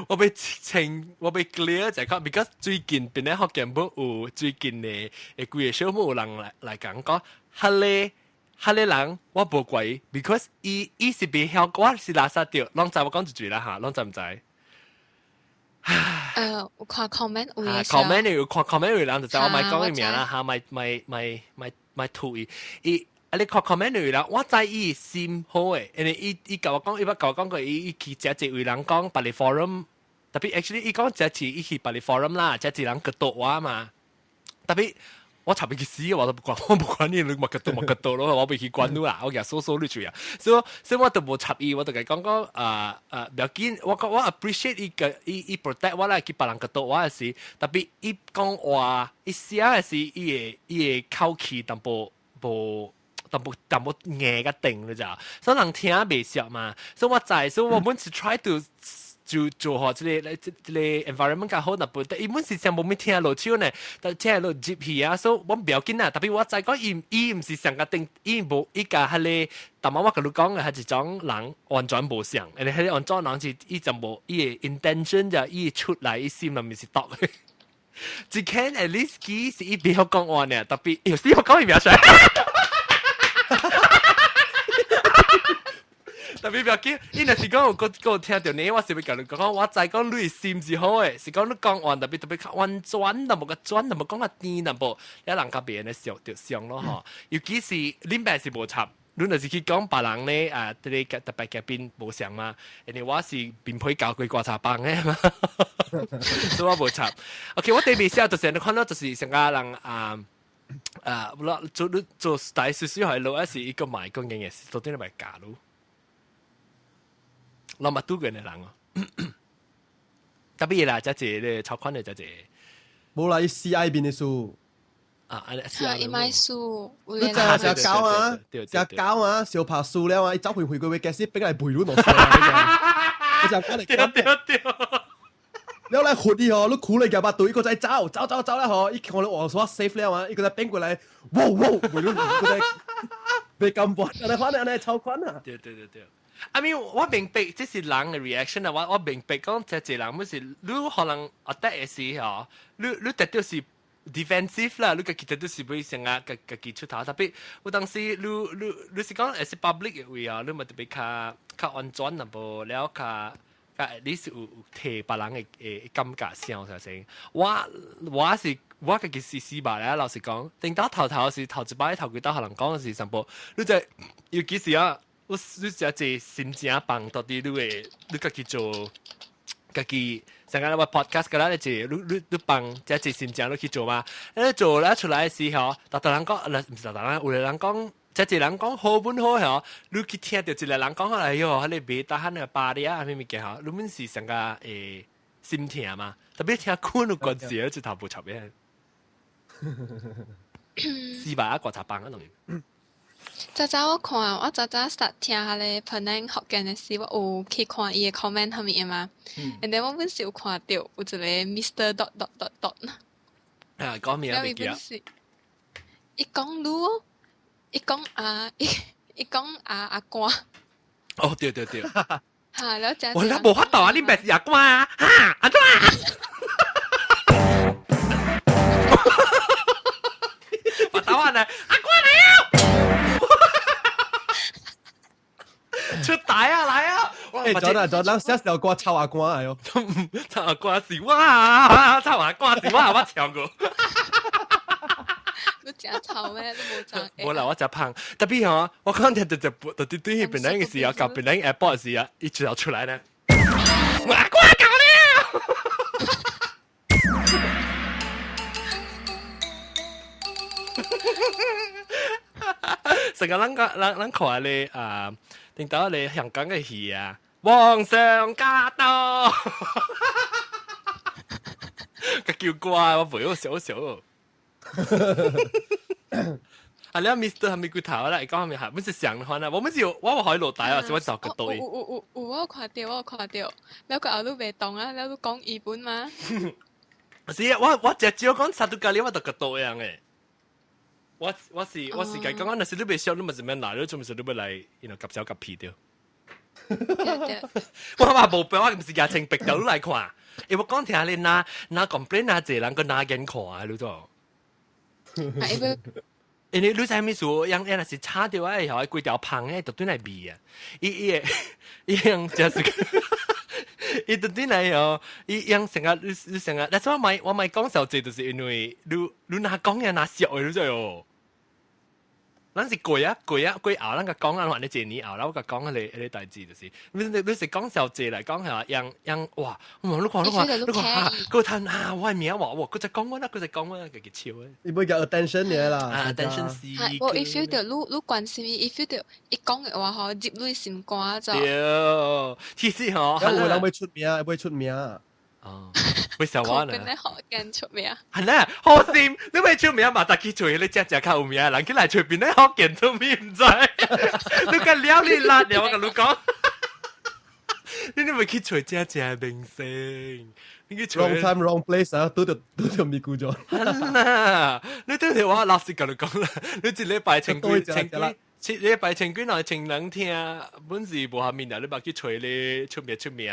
我欲清我欲 clear 就係講，because 最近邊咧福建本有最近的幾個小有人來講講，彼个人我無怪伊，because 伊是袂曉，我是垃圾著，攏知我講一句啦嚇，攏知毋知？有看 comment 有嘅 comment 有看 comment 有人就知我莫講伊名啦嚇，莫莫莫莫莫吐伊，伊啊你看 comment 有人，我知伊心好的，因為伊共我講，伊捌共我講過，伊去誠濟位人講別个 forum，特別 actually 伊講誠濟伊去別个 forum 啦，誠濟人去賭我嘛，特別。我插欲去死，我都不管，我不管你，你嘛個多嘛個多咯，我袂去管你啦，我共數數你住啊，所以我都無插伊，我就共伊講講啊啊，不要緊，我講我 appreciate 伊個伊 protect 我啦，去別人個多我的時，特別伊講話，伊寫的是伊的口氣淡薄無淡薄淡薄硬個定你知，所以人聽袂熟嘛，所以我知，所以我本是 try to 就做好這個 environment 較好，若不，但伊本是上無咩聽落手呢，但聽落入去啊，所以我不要緊啊。特別我知講伊伊毋是上個定，伊無伊共彼個，淡仔我共你講的係一種人完全無相，因為彼個完全人是伊就無伊的 intention 就伊出來伊心內面是毒的。只 can at least 記是伊袂曉講話呢，特別有時我講伊名出來。特別不要緊，伊若是講有閣聽著呢，我是欲共你講，我知講你心是好的，是講你講話特別特別較婉轉，淡薄較轉，淡薄講較甜淡薄，一人較袂按呢想著傷咯吼。尤其是恁爸是無插，你若是去講別人咧啊，這個特別嘉賓無相嘛，因為我是面皮交過觀察房嘅嘛，所以我無插。OK，我對面寫就是你看到就是成個人啊啊，我做你做大少少係路，還是一個賣講嘅嘢，到底你咪假咯？我咪拄過嘅人哦，特別啦，這一個超款的這一個，無啦，伊 C.I 邊的書。啊，嚇，伊買書，你知啊？食狗啊，食狗啊，小拍輸了啊，伊走回回過去，開始變來賠你落輸啊！你就講嚟對對對，了來罰伊吼，你苦嚟夾巴隊，伊閣再走走走走了吼，伊看你往說 safe 了啊，伊閣再變過來，哇哇，賠你，閣再別咁煩，按呢款按呢超款啊！對對對對。I mean，我明白這是人嘅 reaction 啊，我明白講這一人，不是你可能覺得會是吼，你特別是 defensive 啦，你家己特別是會成日家己出頭，特別有當時你是講係 public 嘅位啊，你咪特別較較安全啦，無了較較你是有提別人嘅感覺想啥先？我是我家己是死吧咧，老實講，頂到頭頭是頭一擺頭幾道可能講的是上步，你就尤其是啊。我你只只心情放到底你會你家己做，家己上個我 podcast 個啦，你只你放只只心情你去做嘛？你做了出來的時候，逐逐人講，唔是逐逐人，有個人講，這一人講好本好吼，你去聽到一個人講，哎喲，彼個袂得閒個巴哩啊，啥物件吼，你們是上個會心疼嘛？特別聽款有關係，一頭無插嘅，四百啊，觀察房啊，當然。早早我看，我早早實聽彼个彭南福建的時，我有去看伊的 comment 啥物的嘛。然後我本是有看到有一個 Mr dot dot dot dot。啊，講咩啊？袂記。伊講你，伊講啊，伊講啊阿官。哦，對對對。哈，了解。我那無法度啊！你別是阿官啊？哈，按怎啊？我打完啦，阿官來啊！出大啊，來啊！欸，昨日昨日寫條歌臭阿官哎喲，臭阿官是我，臭阿官是我，我唱過。你食臭咩？你無食？無啦，我食胖。特別吼，我講聽就就就對對彼邊嘅時候，到邊個 airport 時啊，一直出來呢。我阿官搞了。成個咱個咱咱看咧啊，頂到咧香港嘅戲啊，《皇上駕到》，個叫歌我袂好笑笑。啊，你 Mr 係咪骨頭啦？講係咪係？本是想的話呢，我們是有我可以落台啊，是我找個對。有，我有看到，我有看到，了個後都袂動啊，了都講日本嘛。是啊，我只只講殺到咖喱，我就個對樣嘅。我是講講，若是你袂熟，你咪是免來，你做毋是你欲來，然後夾手夾屁著。我嘛無必，我毋是舉穿白頭來看，因為我講聽你若若 complain 若濟人，閣拿眼看啊，你做。因為你知啥物事？樣樣若是炒著啊，會曉規條芳的，就轉來味啊！伊伊會伊樣就是，伊就轉來哦，伊樣成個你你成個，但是我莫講小濟，就是因為你你若講嘢若俗的，你知哦。咱是過啊過啊過後，咱共講啊，反正一年後，我共講彼個代誌就是，你是講小濟來講係樣樣哇！你看你看你看啊，閣趁啊，我的名話哇，閣再講我啦，閣再講我，家己笑的。伊欲共 attention 爾啦。啊，attention 是。我伊 feel 到你你關心伊，伊 feel 到伊講的話吼入你心肝就。對，其實吼，有人欲出名，欲出名。哦，為啥我呢？變咧福建出名。係啦，好心，你欲出名嘛？逐去揣彼個食食較有名的人去來揣變咧福建出名，毋知。你個了你辣了，我共你講。你欲去揣正正明星，你去揣。 Wrong time, wrong place 啊！拄著拄著咪咕咗。係啦，你拄著我老實共你講啦，你一禮拜千幾千幾，一禮拜千幾人千人聽，本是無蝦米啦，你捌去揣咧出名出名，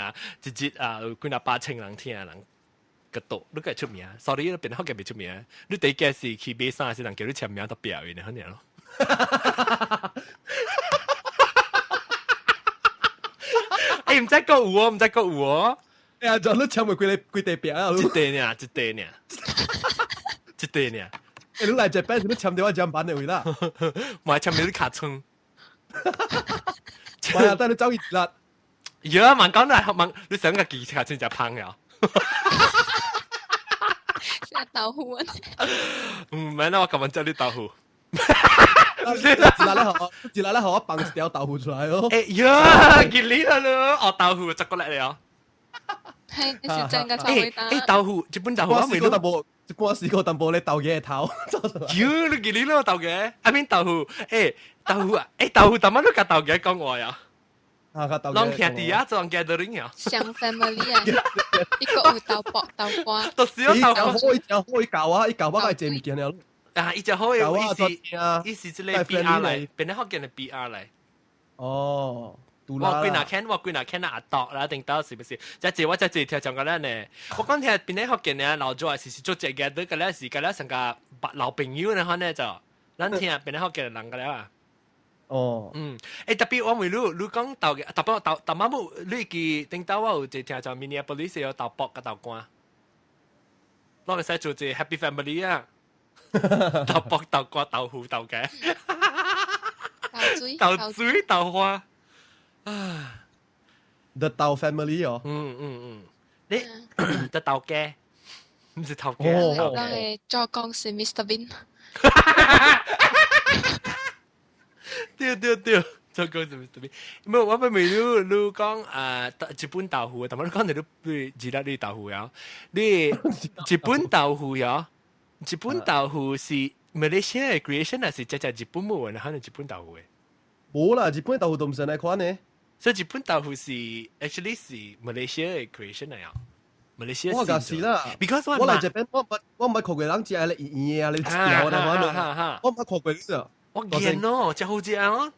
一日啊有幾若百千人聽人。個多，你該出名，sorry，你變福建袂出名，你第一件事去買衫時，人叫你簽名都表伊呢，好爾咯。欸，毋知閣有哦，毋知閣有哦。哎呀，就你簽袂幾個幾塊表啊？一塊爾，一塊爾，一塊爾。欸，你來這邊是你簽到我獎板的位啦？嘛簽到你尻川。喂啊，等你走一粒。呀，問講啦，問你想個技巧真正芳了。食豆腐啊！唔免啦，我今晚叫你豆腐。一粒咧，我一粒咧，我放一條豆腐出來咯。哎呀，見你啦咯，哦豆腐就過嚟了。係，是真嘅臭味道。哎，豆腐，這本豆腐我未淡薄，我試過淡薄咧豆嘅頭。妖，你見你咯豆嘅，阿邊豆腐，哎豆腐啊，哎豆腐，點解你甲豆嘅講話呀？啊，甲豆攏兄弟啊，做 gathering 啊。像 family 啊，一個有豆卜豆乾。就是咯，豆腐。好，伊好，伊教我，伊教我，個濟物件了。啊！伊只好的意思，伊是這個 BR 來，變得福建的 BR 來。哦，我幾若看，我幾若看阿多啦，頂到是不是？這這我這這聽講個咧呢，我講聽變得福建的老早是是做這個，個咧是個咧成個老朋友呢，可呢就，咱聽變得福建的人個了啊。哦，嗯，欸，特別我問你，你講豆嘅，特別豆豆媽母，你記頂到我有一聽就 Minneapolis 有豆卜佮豆乾，我會使做一個 Happy Family 啊。豆卜、豆瓜、豆腐、豆嘅，豆水、豆水、豆花，啊，The 豆 family 哦，嗯嗯嗯，你 The 豆嘅，唔是頭家。我嘅做工是 Mr Bean。對對對，做工是 Mr Bean。冇，我咪你你講啊，日本豆腐，但係你講你你記得你豆腐呀？你日本豆腐呀？日本豆腐是馬來西亞 creation 還是只只日本冇人？可能日本豆腐嘅。冇啦，日本豆腐都唔是那款呢。所以日本豆腐是 actually 是馬來西亞 creation 嚟啊。馬來西亞我講是啦，because 我來這邊我唔捌看過人食咧圓圓啊，你條的款，我唔捌看過呢。我見咯，真好食哦。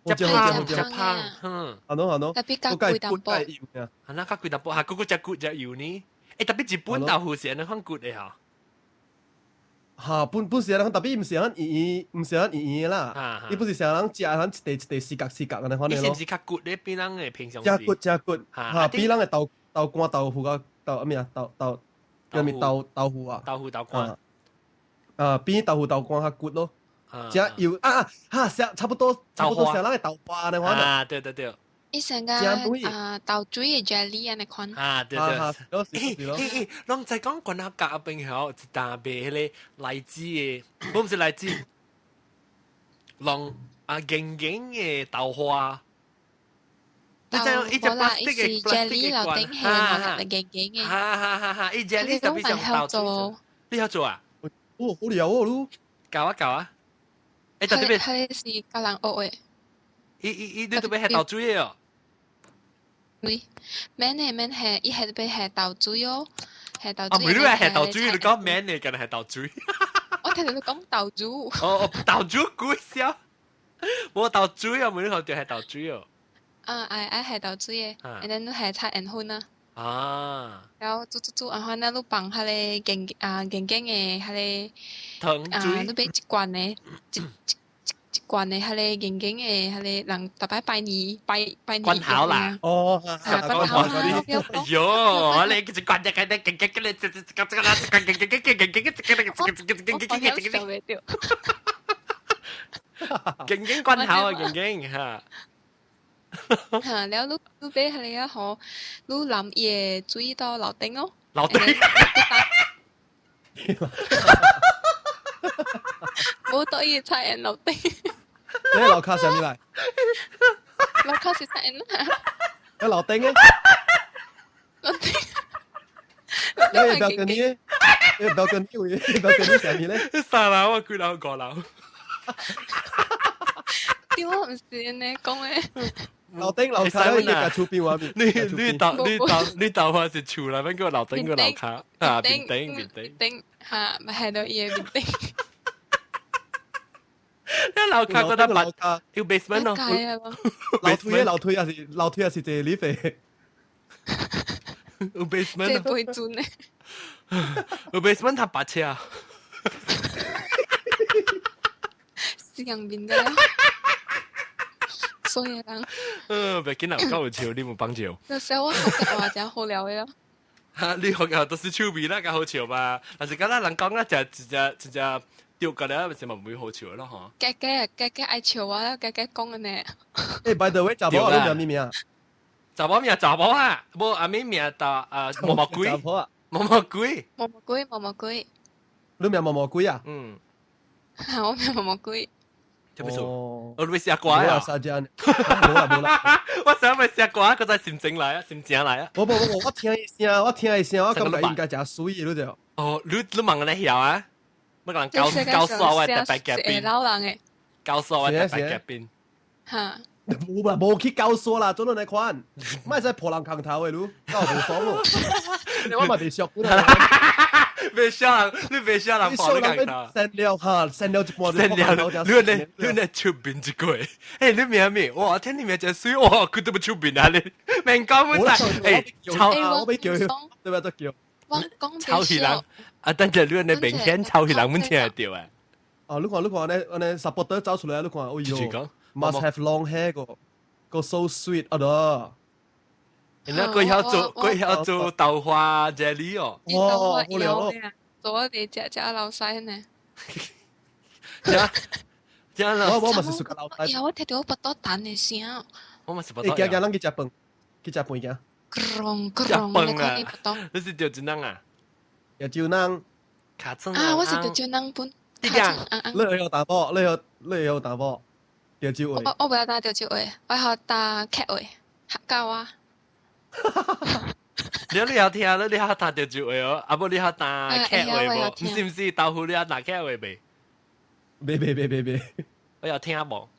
真胖，真胖，嗯。係咯係咯。特別較貴淡薄。係啦，較貴淡薄，嚇，嗰個只骨只油呢？欸，特別日本豆腐是按呢款骨的嚇。嚇，本本是人，特別毋是人圓圓，毋是人圓圓啦，伊不是成人食人一塊一塊四角四角按呢款的咯。伊是毋是較骨咧？比人的平常時。食骨食骨，嚇，比人的豆豆乾豆腐較豆咩啊？豆豆叫咩豆豆腐啊？豆腐豆乾。啊，比豆腐豆乾較骨咯。食油啊啊，嚇，差不多差不多成人的豆花按呢款。啊，對對對。伊成個啊豆水的 jelly 按呢款。啊，對對。欸欸欸，攏在講關下夾邊吼，一大賣彼個荔枝的，不是荔枝，攏啊硬硬的豆花。你知影伊只 plastic 的 jelly 樓頂係硬硬的。哈哈哈哈！伊 jelly 特別像豆水。你曉做啊？哦，好料哦，你。教啊教啊！欸，特別彼是教人學的。伊伊伊，你特別係豆水的哦。對，免係免係，伊係欲下豆水哦，下豆水。啊，唔係你係下豆水，你講免嘅，敢若係豆水。我聽到你講豆水。哦哦，豆水鬼笑，無豆水啊，唔係你講著係豆水哦。啊，愛愛下豆水的，然後你下菜鹽粉啊。啊。然後煮煮煮，然後呢，你放彼個硬啊硬硬的彼個。糖水。啊，你買一罐的，一一罐的彼個硬硬的，彼個人逐擺拜年拜拜年。罐頭啦。哦，罐頭啦。喲，你一罐一個硬硬的，這這這個這個這個硬硬硬硬硬這個這個這個這個這個硬硬罐頭啊，硬硬嚇。嚇，了你你買彼個啊吼，你淋伊的水到樓頂哦。樓頂。無倒伊菜園樓頂。你樓卡啥物來？樓卡是菜園啊。你樓頂嘅？樓頂。你 balcony？你 balcony 位？你 balcony 啥物咧？三樓啊，幾樓？五樓。對，我毋是按呢講的。樓頂樓卡你共厝邊話你你豆你豆你豆花是厝內面個樓頂個樓卡啊？面頂面頂。頂嚇，咪係到伊的面頂。你樓卡覺得白要 basement 咯？樓梯樓梯也是樓梯也是一個 lift。有 basement 這不會準的。有 basement 他白車。死人面的。所以人。嗯，別緊啦，夠有笑，你冇幫笑。有時候我學嘅話真好料的咯。哈，你學嘅都是手味啦，較好笑吧？但是敢若人講啊，食一隻一隻掉個咧，咪唔會好笑咯，嗬。家家家家愛笑我啦，家家講嘅呢。誒，by the way，查某啊，你名咩名啊？查某名查某啊，無阿咩名就啊毛毛鬼，毛毛鬼，毛毛鬼，毛毛鬼。你名毛毛鬼啊？嗯。我名毛毛鬼。做咩事？我你寫歌啊？冇啦冇啦，我想咪寫歌，佢在心情來啊，心情來啊。冇冇冇，我聽伊聲，我聽伊聲，我感覺應該誠媠你就。哦，你問你曉啊？乜人教教數我特別夾邊？老人嘅。教數我特別夾邊。嚇！冇啦，冇去教數啦，做到你款，唔係使破人空頭嘅你，我無爽咯。我嘛袂熟。別笑人，你別笑人破你空頭。刪了哈，刪了一半。刪了，你你出面一個。誒，你名咩？哇，聽你名真媠，哇，佢都唔出面啊你。明講乜仔？誒，抄我俾叫，對吧？都叫。我講抄起人，啊，等陣你你明顯抄起人，阮聽得到啊。哦，你看你看，呢呢 supporter 走出來，你看，哎呦，must have long hair 個，個 so sweet 啊得。你佢曉做，佢曉做豆花 jelly 哦。哇，好料咯。做我哋食食老細呢。這這我嘛是屬老細。呀，我聽到我腹肚彈的聲。我嘛是腹肚。欸，行行，咱去食飯，去食飯行。咣咣，你看你腹肚。你是潮州人啊？潮州人。卡裝啊！我是潮州人本。你講，你會曉淡薄，你會你會曉淡薄潮州話。我我袂曉打潮州話，我曉打客話，客家話。你你曉聽，你你曉打潮州話哦，啊無你曉打客話無？毋是毋是，豆腐你曉打客話未？未未未未未，我有聽無？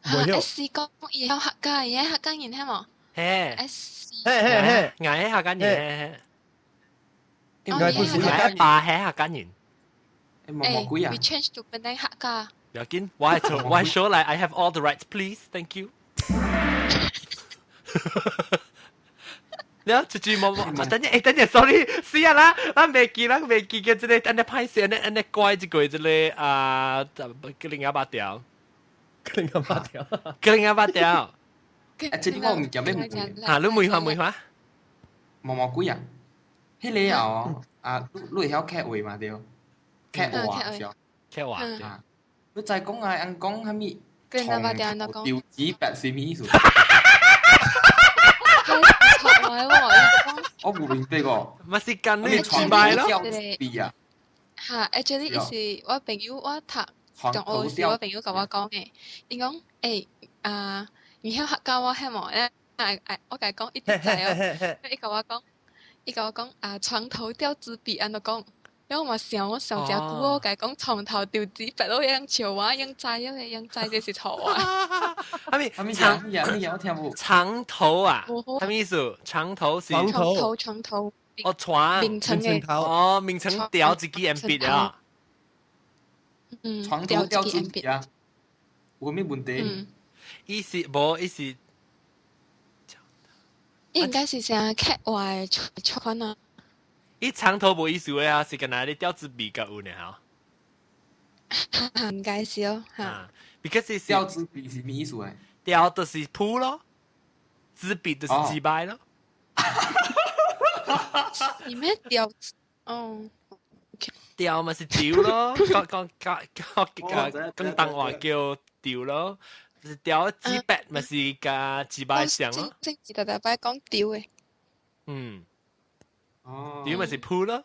袂曉。 S 講伊曉客家，伊客家人係無？嘿。 S。嘿嘿嘿，𠊎係客家人。應該不是𠊎爸係客家人。毛毛鬼啊！We change to 變成客家。不要緊，我係我係說來，I have all the rights, please, thank you。你啊，一句毛毛，等陣，等陣，sorry，死啊啦，咱未記，咱未記嘅這個，按呢歹勢，按呢按呢怪一個這個啊，吉林鴨巴條，吉林鴨巴條，吉林鴨巴條。啊，這個我唔記得問。嚇，你問下問下。毛毛鬼啊！彼個哦，啊，你你會曉客話嘛對？客話是哦。客話。啊，你再講啊，人講啥物？吉林鴨巴條，人講。吊紙白是咩意思？我唔明白個。咪是跟你崇拜咯。啊。嚇，actually 是我朋友，我讀中學時，我朋友共我講嘅，伊講欸啊，你曉客家話係無？誒誒，我共伊講一定知哦。伊共我講，伊共我講啊，床頭吊紙筆按怎講？然後我嘛想，我想誠久，我共伊講床頭吊紙筆，咯，用笑我，用知啊，用知這是錯啊。啥物？啥物？啥物？我聽無。床頭啊？啥物意思？床頭是。床頭，床頭。哦，床。名稱嘅。哦，名稱吊一支鉛筆啊。嗯。床頭吊紙筆啊？有咩問題？意思無意思。應該是啥客話出款啊？伊長頭無意思的啊，是干那你吊紙筆較有呢嚇。應該是哦，嚇。 Because 吊紙筆是咩意思啊？吊就是鋪咯，紙筆就是紙牌咯。是咩吊？哦。吊嘛是吊咯，講講講講廣東話叫吊咯，是吊紙筆嘛是加紙牌上咯。正正大大擺講吊的。嗯。哦。吊咪是鋪咯。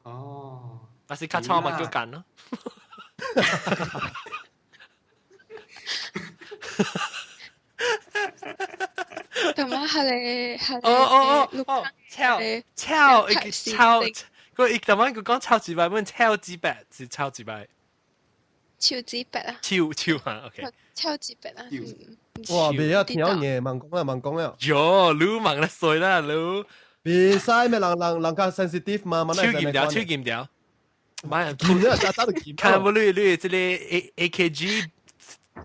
哦。但是較錯嘛叫幹咯。同埋係你係。哦哦哦哦，抄抄一個抄，佢伊頭晚佢講抄紙筆，問抄紙筆是抄紙筆。抄紙筆啊！抄抄啊，OK。抄紙筆啊！哇，袂曉聽嘢，盲講啦，盲講啦。喲，你盲得衰啦，你。袂使咩人人人較 sensitive 嘛，手劍條，手劍條。買劍了，早早就劍。看無你你這個 A K G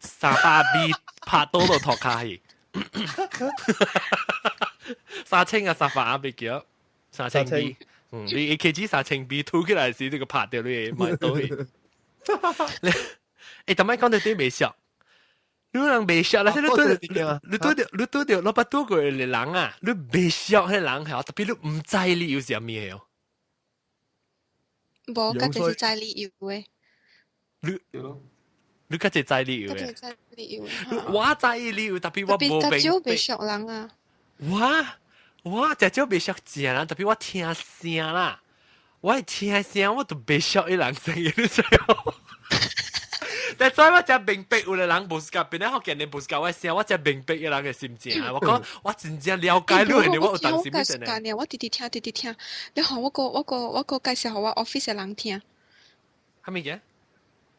300B 拍倒落塗跤去。3000啊，300啊，別叫3000 B。嗯，你 A K G 3000 B 吐起來時，這個拍掉你買倒去。你，欸，頭擺講到對袂熟，你人袂熟啦，你對你對著你對著老捌拄過的人啊，你袂熟彼人嚇，特別你毋知你有啥物的哦。無，較濟是知理由的。你對咯，你較濟知理由的。較濟知理由的。我知理由，特別我無明白。較少袂熟人啊。我誠少袂熟正人，特別我聽聲啦，我會聽聲我就袂熟伊人聲音，你知無？但所以我才明白有个人無是甲邊個福建人無是佮我聲，我才明白伊人的心情。我講我真正了解你，我有當時咩呢？我直直聽，直直聽，你看我閣介紹予我 office 的人聽。啥物嘅？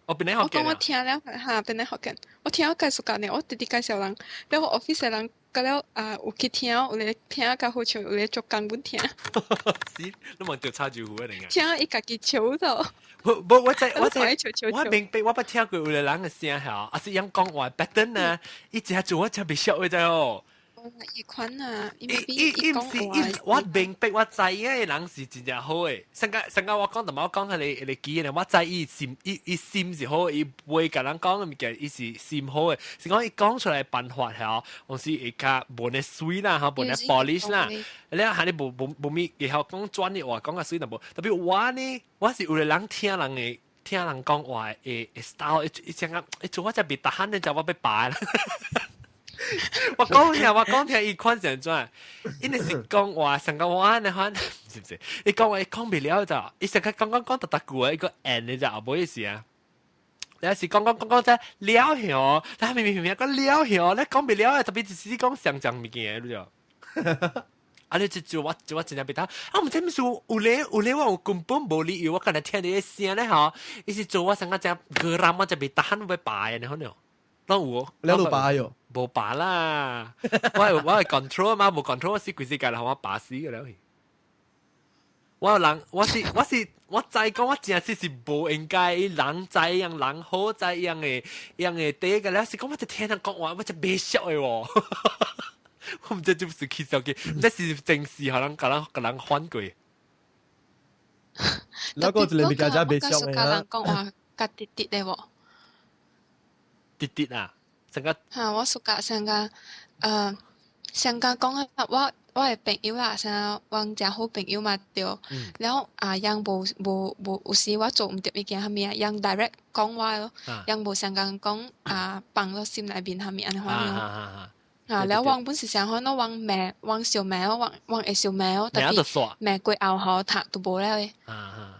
我邊個我講我聽了哈，邊個福建？我聽我介紹教呢，我直直介紹人，了我 office 的人，佮了啊有去聽，有咧聽較好笑，有咧做工本聽。是，你問調查住戶啊？聽伊家己笑到。無無，我知我知，我明白，我捌聽過有個人的聲吼，啊是樣講話 pattern 啊，伊真做我真袂熟的知哦。伊款啊，伊伊伊毋是伊，我明白我知影的人是真正好的。上個上個我講，淡薄講彼個記咧，我知伊心伊伊心是好，伊袂共人講的物件，伊是心好的。是講伊講出來辦法吼，有時會較無呢媠啦，吼，無呢 polish 啦。你啊，係你無無無咪會曉講專業話，講較媠淡薄。特別我呢，我是有個人聽人的聽人講話的 style，伊伊像啊，伊做我才袂逐漢咧，就我欲罷啦。我講聽，我講聽，伊款是按怎？伊若是講話，上個我按呢款，是毋是？伊講話伊講袂了就，伊上個講講講逐逐句啊，伊個 end 的就無意思啊。你是講講講講在了曉，你明明明講了曉，你講袂了啊，特別是講上上物件，你就。啊！你這做我做我真正袂當啊！毋知毋是有咧有咧，我有根本無理由，我敢若聽你的聲咧吼，伊是做我上個真個人，我就袂當欲罷的，你可能。攏有，你有罷喲？無罷啦，我會 control 嘛，無 control 我死規世界啦，我罷死個了去。我有人，我是我是我知講，我真是是無應該人知樣人好知樣的樣的第一個咧，是講我就聽人講話，我就袂熟的喎。我毋知這是起笑嘅，毋知是正事，可能共人共人反過。那個一個物件真袂熟的人講話較直直的喎。直直啊，成個嚇！我 suka 成個，成個講啊，我的朋友啦，成個阮誠好朋友嘛對。了後啊，𪜶無無無有時我做毋對物件啥物啊，𪜶 direct 講我咯，𪜶無上講講啊放落心內面啥物按呢款咯。啊，了阮本是想款咯，阮罵阮相罵咯，阮阮會相罵咯，特別罵過後吼，讀都無了的。啊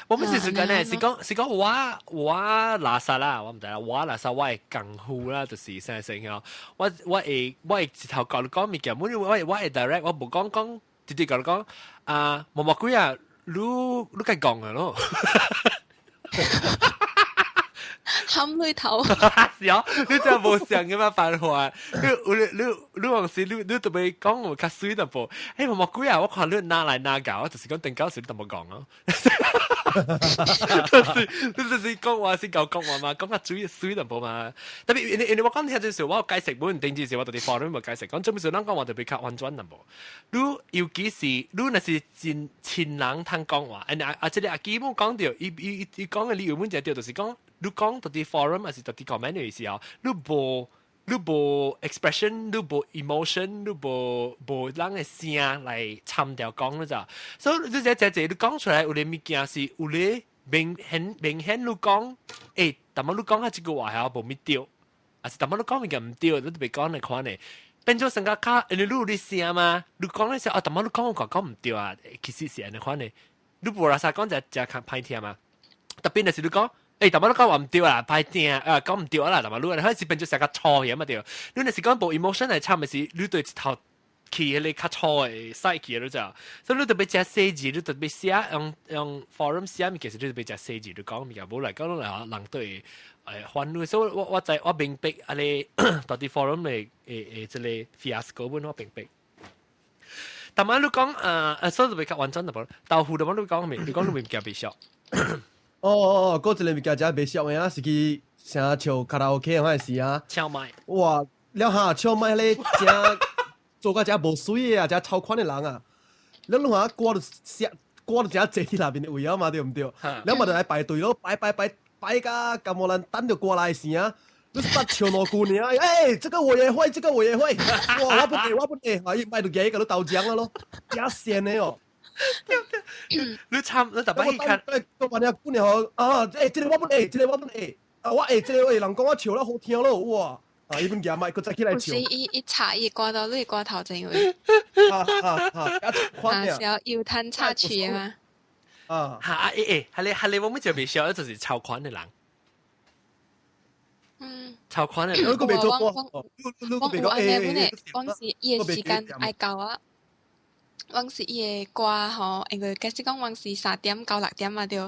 我們是是講呢，是講是講我我垃圾啦，我毋知啦，我垃圾我會功夫啦，就是啥聲哦。我會我會直頭共你講物件，我我我會 direct，我無講講直接共你講啊，無無鬼啊，你你該講的咯。含淚頭。是哦，你真係無想嘅嘛辦法。你你你你往時你你特別講有較媠淡薄。欸，無無鬼啊！我看你拿來拿搞，就是講頂到時你都無講哦。就是你就是講話先夠講話嘛，講較水媠淡薄嘛。特別因為因為我講聽陣時，我有解釋本頂陣時，我佇 forum 無解釋，講做咩事咱講話特別較婉轉淡薄。你尤其是你若是真親人通講話，啊啊，這個阿基姆講著，伊伊伊講的理由本就對，就是講。你講佇 forum 還是佇 comment 的時候，你無你無 expression，你無 emotion，你無無人的聲來參調講你知？所以你這這這你講出來有咧物件是有咧明顯明顯你講，欸，但麼你講下這句話係無咪對，還是但麼你講物件毋對，你特別講來看呢？變做成個較，因為你有你聲嘛，你講的時候啊，但麼你講我講毋對啊，其實是按呢款的，你無啦啥講就就較歹聽嘛。特別若是你講。欸，淡薄你講話毋對啦，歹聽啊，講毋對啦，淡薄你開始變做成個錯嘢嘛對。你若是講無 emotion 來參的是，你對一頭去彼個較錯的賽去你知？所以你特別誠細緻，你特別寫用用 forum 寫物件時，你特別誠細緻，你講物件無來講來人對會煩惱。所以我我知我明白啊你佇 forum 的的這個 fiasco 本我明白。但係你講所以特別較完整淡薄。豆腐淡薄你講咩？你講你物件袂俗。哦哦哦，閣一個物件真袂俗的啊，是去啥唱卡拉 OK 嗰時啊，唱麥。哇，了哈唱麥彼個真做甲真無媠的啊，真醜款的人啊，了你看歌就寫歌就真濟佇內面的位啊嘛，對毋對？了嘛就來排隊咯，排排排排甲敢無人等著歌來時啊，你捌唱兩句爾，欸，這個我也會，這個我也會，哇，我不會，我不會，啊，伊麥就舉共你投獎了咯，真仙的哦。對對，你參你特別去看，我話你阿姑娘啊，欸，這個我本會，這個我本會，啊，我會這個人講我唱了好聽咯，哇！啊，伊本夾麥，佢再起來唱。有時伊伊插伊歌到你歌頭前位。啊啊啊！啊，是要油攤插曲嘛？啊！嚇！欸欸，係你係你，我們就未笑，就是超款的人。嗯。超款的人。你個未做過？我有按呢本的，我是伊的時間愛到啊。阮是伊的歌吼，因為假使講阮是3點到6點嘛對，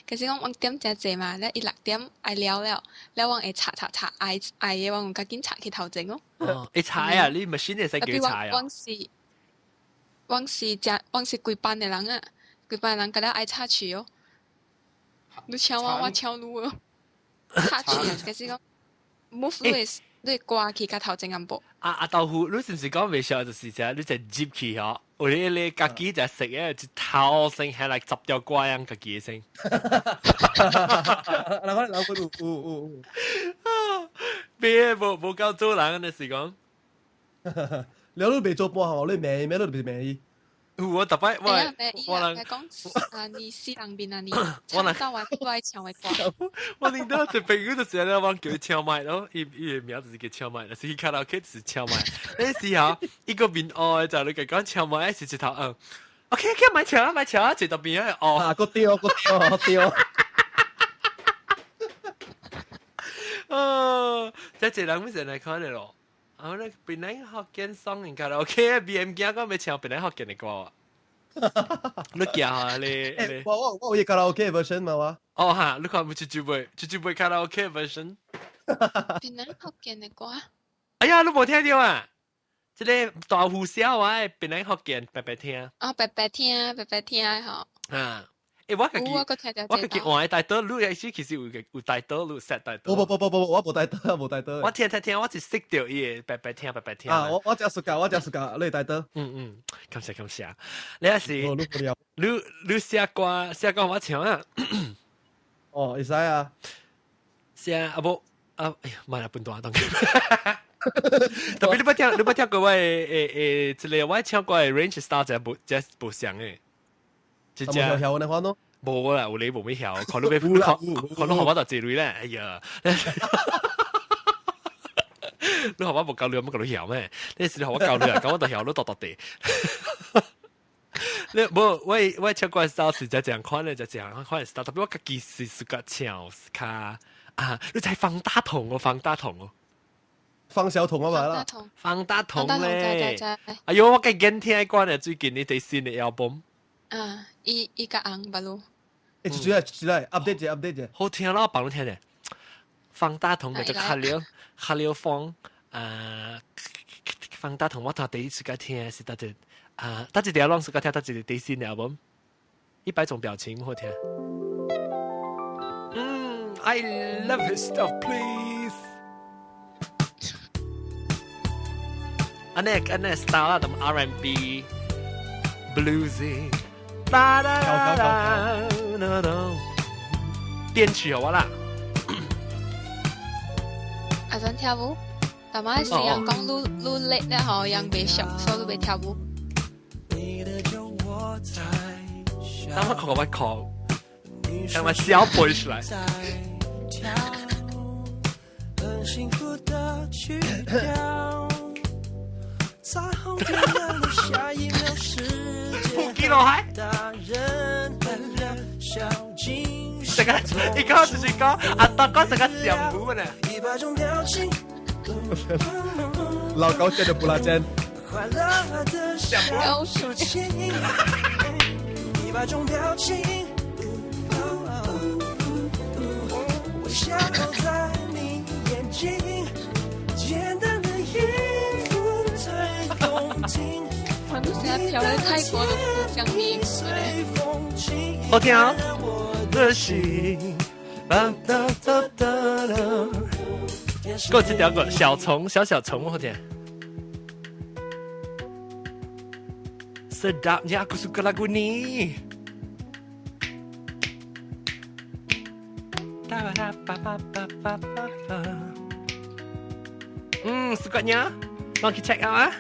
假使講阮點誠濟嘛，了伊六點愛了了，了阮會插插插愛愛的，阮有較緊插去頭前哦。哦，會插啊！你 machine 會使叫插啊？阮是阮是誠阮是規班的人啊，規班的人共了愛插曲哦。你搶我，我搶你哦。插曲啊，假使講 move 你的你的歌去較頭前淡薄。啊啊豆腐，你是毋是講袂曉就是這，你就入去吼？有你你家己就食嘅，一頭聲係來十條歌樣家己的聲。人講人講有有有有。別無無夠做人，你是講？你都未做半項，你罵咩都唔是罵伊。有我特擺我我人講啊，你死人面啊你，唱到完都愛唱的歌。我認得一朋友就是咧，我叫伊唱麥咯，伊伊的名就是叫唱麥，但是去卡拉 OK 就是唱麥。那時候一個面哦，就你講唱麥是一頭嗯，OK OK 買唱啊買唱啊，一頭邊哦。啊，個對個對對。哦，這一人咪成來看的咯。啊，那檳榔福建 song 卡拉 OK，BM 驚講欲唱檳榔福建的歌啊。你行啊你？我我我有卡拉 OK version 嘛我。哦哈，你看有一句袂，一句袂卡拉 OK version。檳榔福建的歌。哎呀，你無聽著啊？這个大呼小啊，檳榔福建白白聽。哦，白白聽，白白聽吼。啊。欸，我家己我家己換帶刀，你也是其實有有帶刀，你有 set 帶刀。無無無無無，我無帶刀，無帶刀。我聽聽聽，我是識著伊的，白白聽白白聽。啊，我我真暑假，我真暑假，你帶刀。嗯嗯，感謝感謝。你也是，你你寫歌寫歌我唱啊。哦，會使啊。寫啊無啊，哎呀，莫來分段當。特別你捌聽，你捌聽過我的誒誒，這个我唱歌的 range style 真無真無相的。這只曉你看咯？無啦，有你無咩曉，看你欲看看你予我就這類咧，哎呀！你予我無夠料，冇夠你曉咩？你是你予我夠料，咁我就曉你獨獨地。你無我我唱歌 style 是這樣款的，就這樣款 style，特別我家己是自家唱較啊，你知方大同哦，方大同哦，方小彤啊嘛啦，方大同咧，哎喲，我計緊聽歌咧，最近呢啲新的 album。啊，伊伊較紅吧咯。欸，出來出來，update 者 update 者。好聽咯，幫你聽者。方大同叫做卡了卡了方，啊，方大同我頭第一次甲聽是佗一啊，佗一條攏是甲聽佗一個第新的 album，一百種表情好聽。嗯，I love his stuff, please。按呢按呢 style 啦，同 R&B bluesy。啦啦啦啦啦！編曲好啦。阿陣跳舞，但係時人講愈愈叻咧，吼，人袂熟，所以袂跳舞。等我看我看，等我小背出來。不記落海。這個，一個就是講阿達講這個相舞呢。老高接的布拉針。相舞。我都成日跳去泰國的香蜜好聽哦。的心，哒哒哒哒哒。過這條個小蟲，小小蟲好聽。Sedapnya aku suka lagu ni. Sukanya. Mari kita check out ah.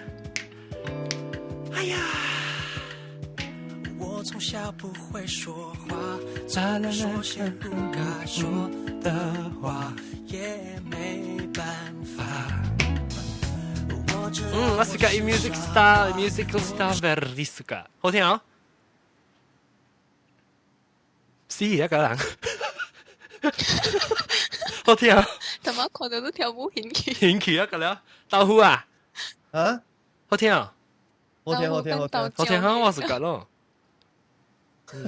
哎呀！我從小不會說話，總該說些不該說的話，也沒辦法。嗯，我 suka music style, musical style very suka，好聽啊！是一個人，好聽啊！同埋看到都跳舞興趣，興趣一個了，豆腐啊，啊，好聽啊！好聽好聽好聽，好聽啊！我 suka 咯。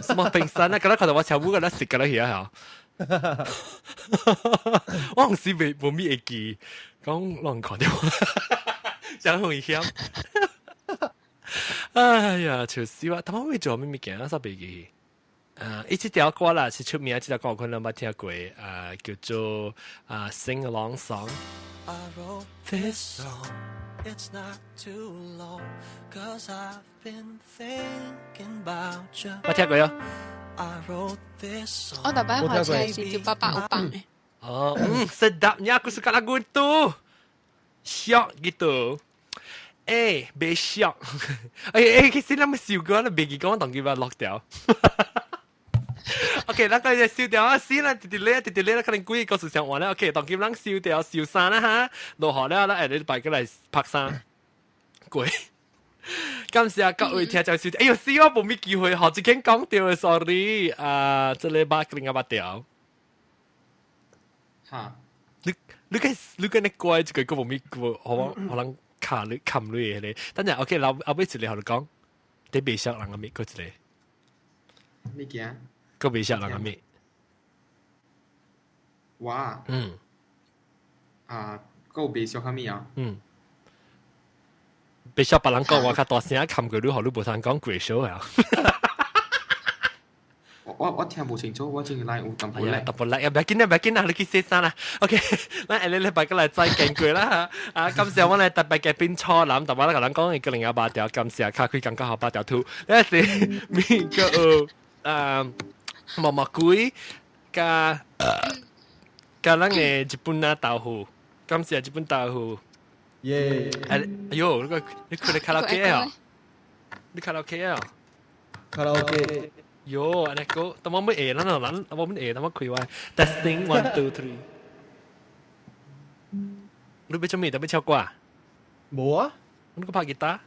什麼冰山啊？嗰日看到我跳舞嗰日食嗰日去啊！我唔是未冇咩會記，講亂看到，真危險。哎呀，笑死我！他們會做咩物件啊？煞袂記。啊，伊這條歌啦是出名，這條歌我可能捌聽過，啊，叫做啊《Sing Along Song》。 I wrote this song, it's not too long, 'cause I've been thinking about you. 捌聽過喲。 I wrote this song. 我逐擺開車時就爸爸有放的。哦，嗯，sedapnya aku suka lagu itu. Syok gitu. Eh, 袂 syok。哎哎，其實咱們首歌，咱袂記講，當佢把落掉。OK，咱個就收掉啊，先啦，直直咧，直直咧，可能幾個故事上完啦。OK，當佢咱收掉收衫啦哈，落雨了，咱下禮拜過來拍衫。過。感謝各位聽眾收聽。哎喲，死我無咩機會，學一間講掉的，sorry。啊，這禮拜另外八條。哈，你你個你乖，這個個無咩個，可可能卡你冚你嘅咧。等陣，OK，後後尾一個學你講，你袂熟人個咩？過一個。咩件？個袂熟人個咩？我嗯。啊，個袂熟啥物啊？嗯。袂熟別人講話較大聲，冚過你，予你無通講鬼數啊！我聽無清楚，我淨係來有淡薄叻。淡薄叻啊！不要緊啦，不要緊啦，你去洗衫啦。OK，咱下禮拜過來再見過啦嚇。啊，感謝我哋特別嘅賓初男，特別咧個人講一個另外八條，感謝卡開感覺好八條兔。呢是邊個啊？毛毛鬼加加咱嘅日本啊豆腐，感謝日本豆腐。耶！哎喲，你個你佢哋卡拉 OK 啊？你卡拉 OK 啊？卡拉 OK。喲，按呢個，但我沒會，咱咱我們會，但我開話，testing one two three。你欲做咩？特別唱歌？無啊。你個拍吉他？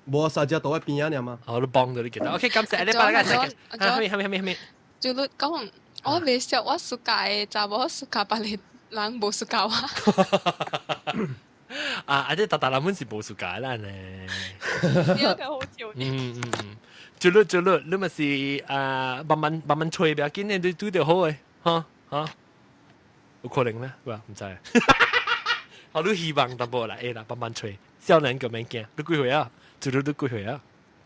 無啊，三隻都喺邊啊，爾嘛。哦，你幫到你吉他。OK，感謝你，拜拜，再見。哈咪哈咪哈咪哈咪。就你講，我袂熟，我 suka 的查某 suka 別个人無 suka 我。啊！啊！這大大人們是無 suka 啦呢。你個好笑。嗯嗯嗯，做咯做咯，你咪是啊，慢慢慢慢吹，不要緊，你拄著好的，哈哈，有可能咧，哇，毋知。好，你希望淡薄啦，會啦，慢慢吹。少年個免驚，你幾歲啊？做你你幾歲啊？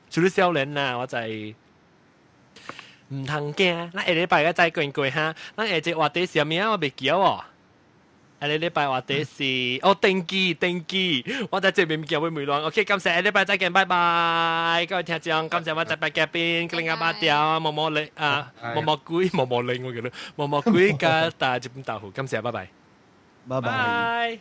做你少年啦，我知。毋通驚，咱下禮拜個再見過哈。咱下一個話題是啥物啊？我袂記得喎。下個禮拜話題是哦，登機登機，我在這邊物件會迷亂。OK，感謝下禮拜再見，拜拜，各位聽眾，感謝我特別嘉賓，另外八條毛毛力啊，毛毛鬼毛毛靈我記得，毛毛鬼加大日本豆腐，感謝，拜拜，拜拜。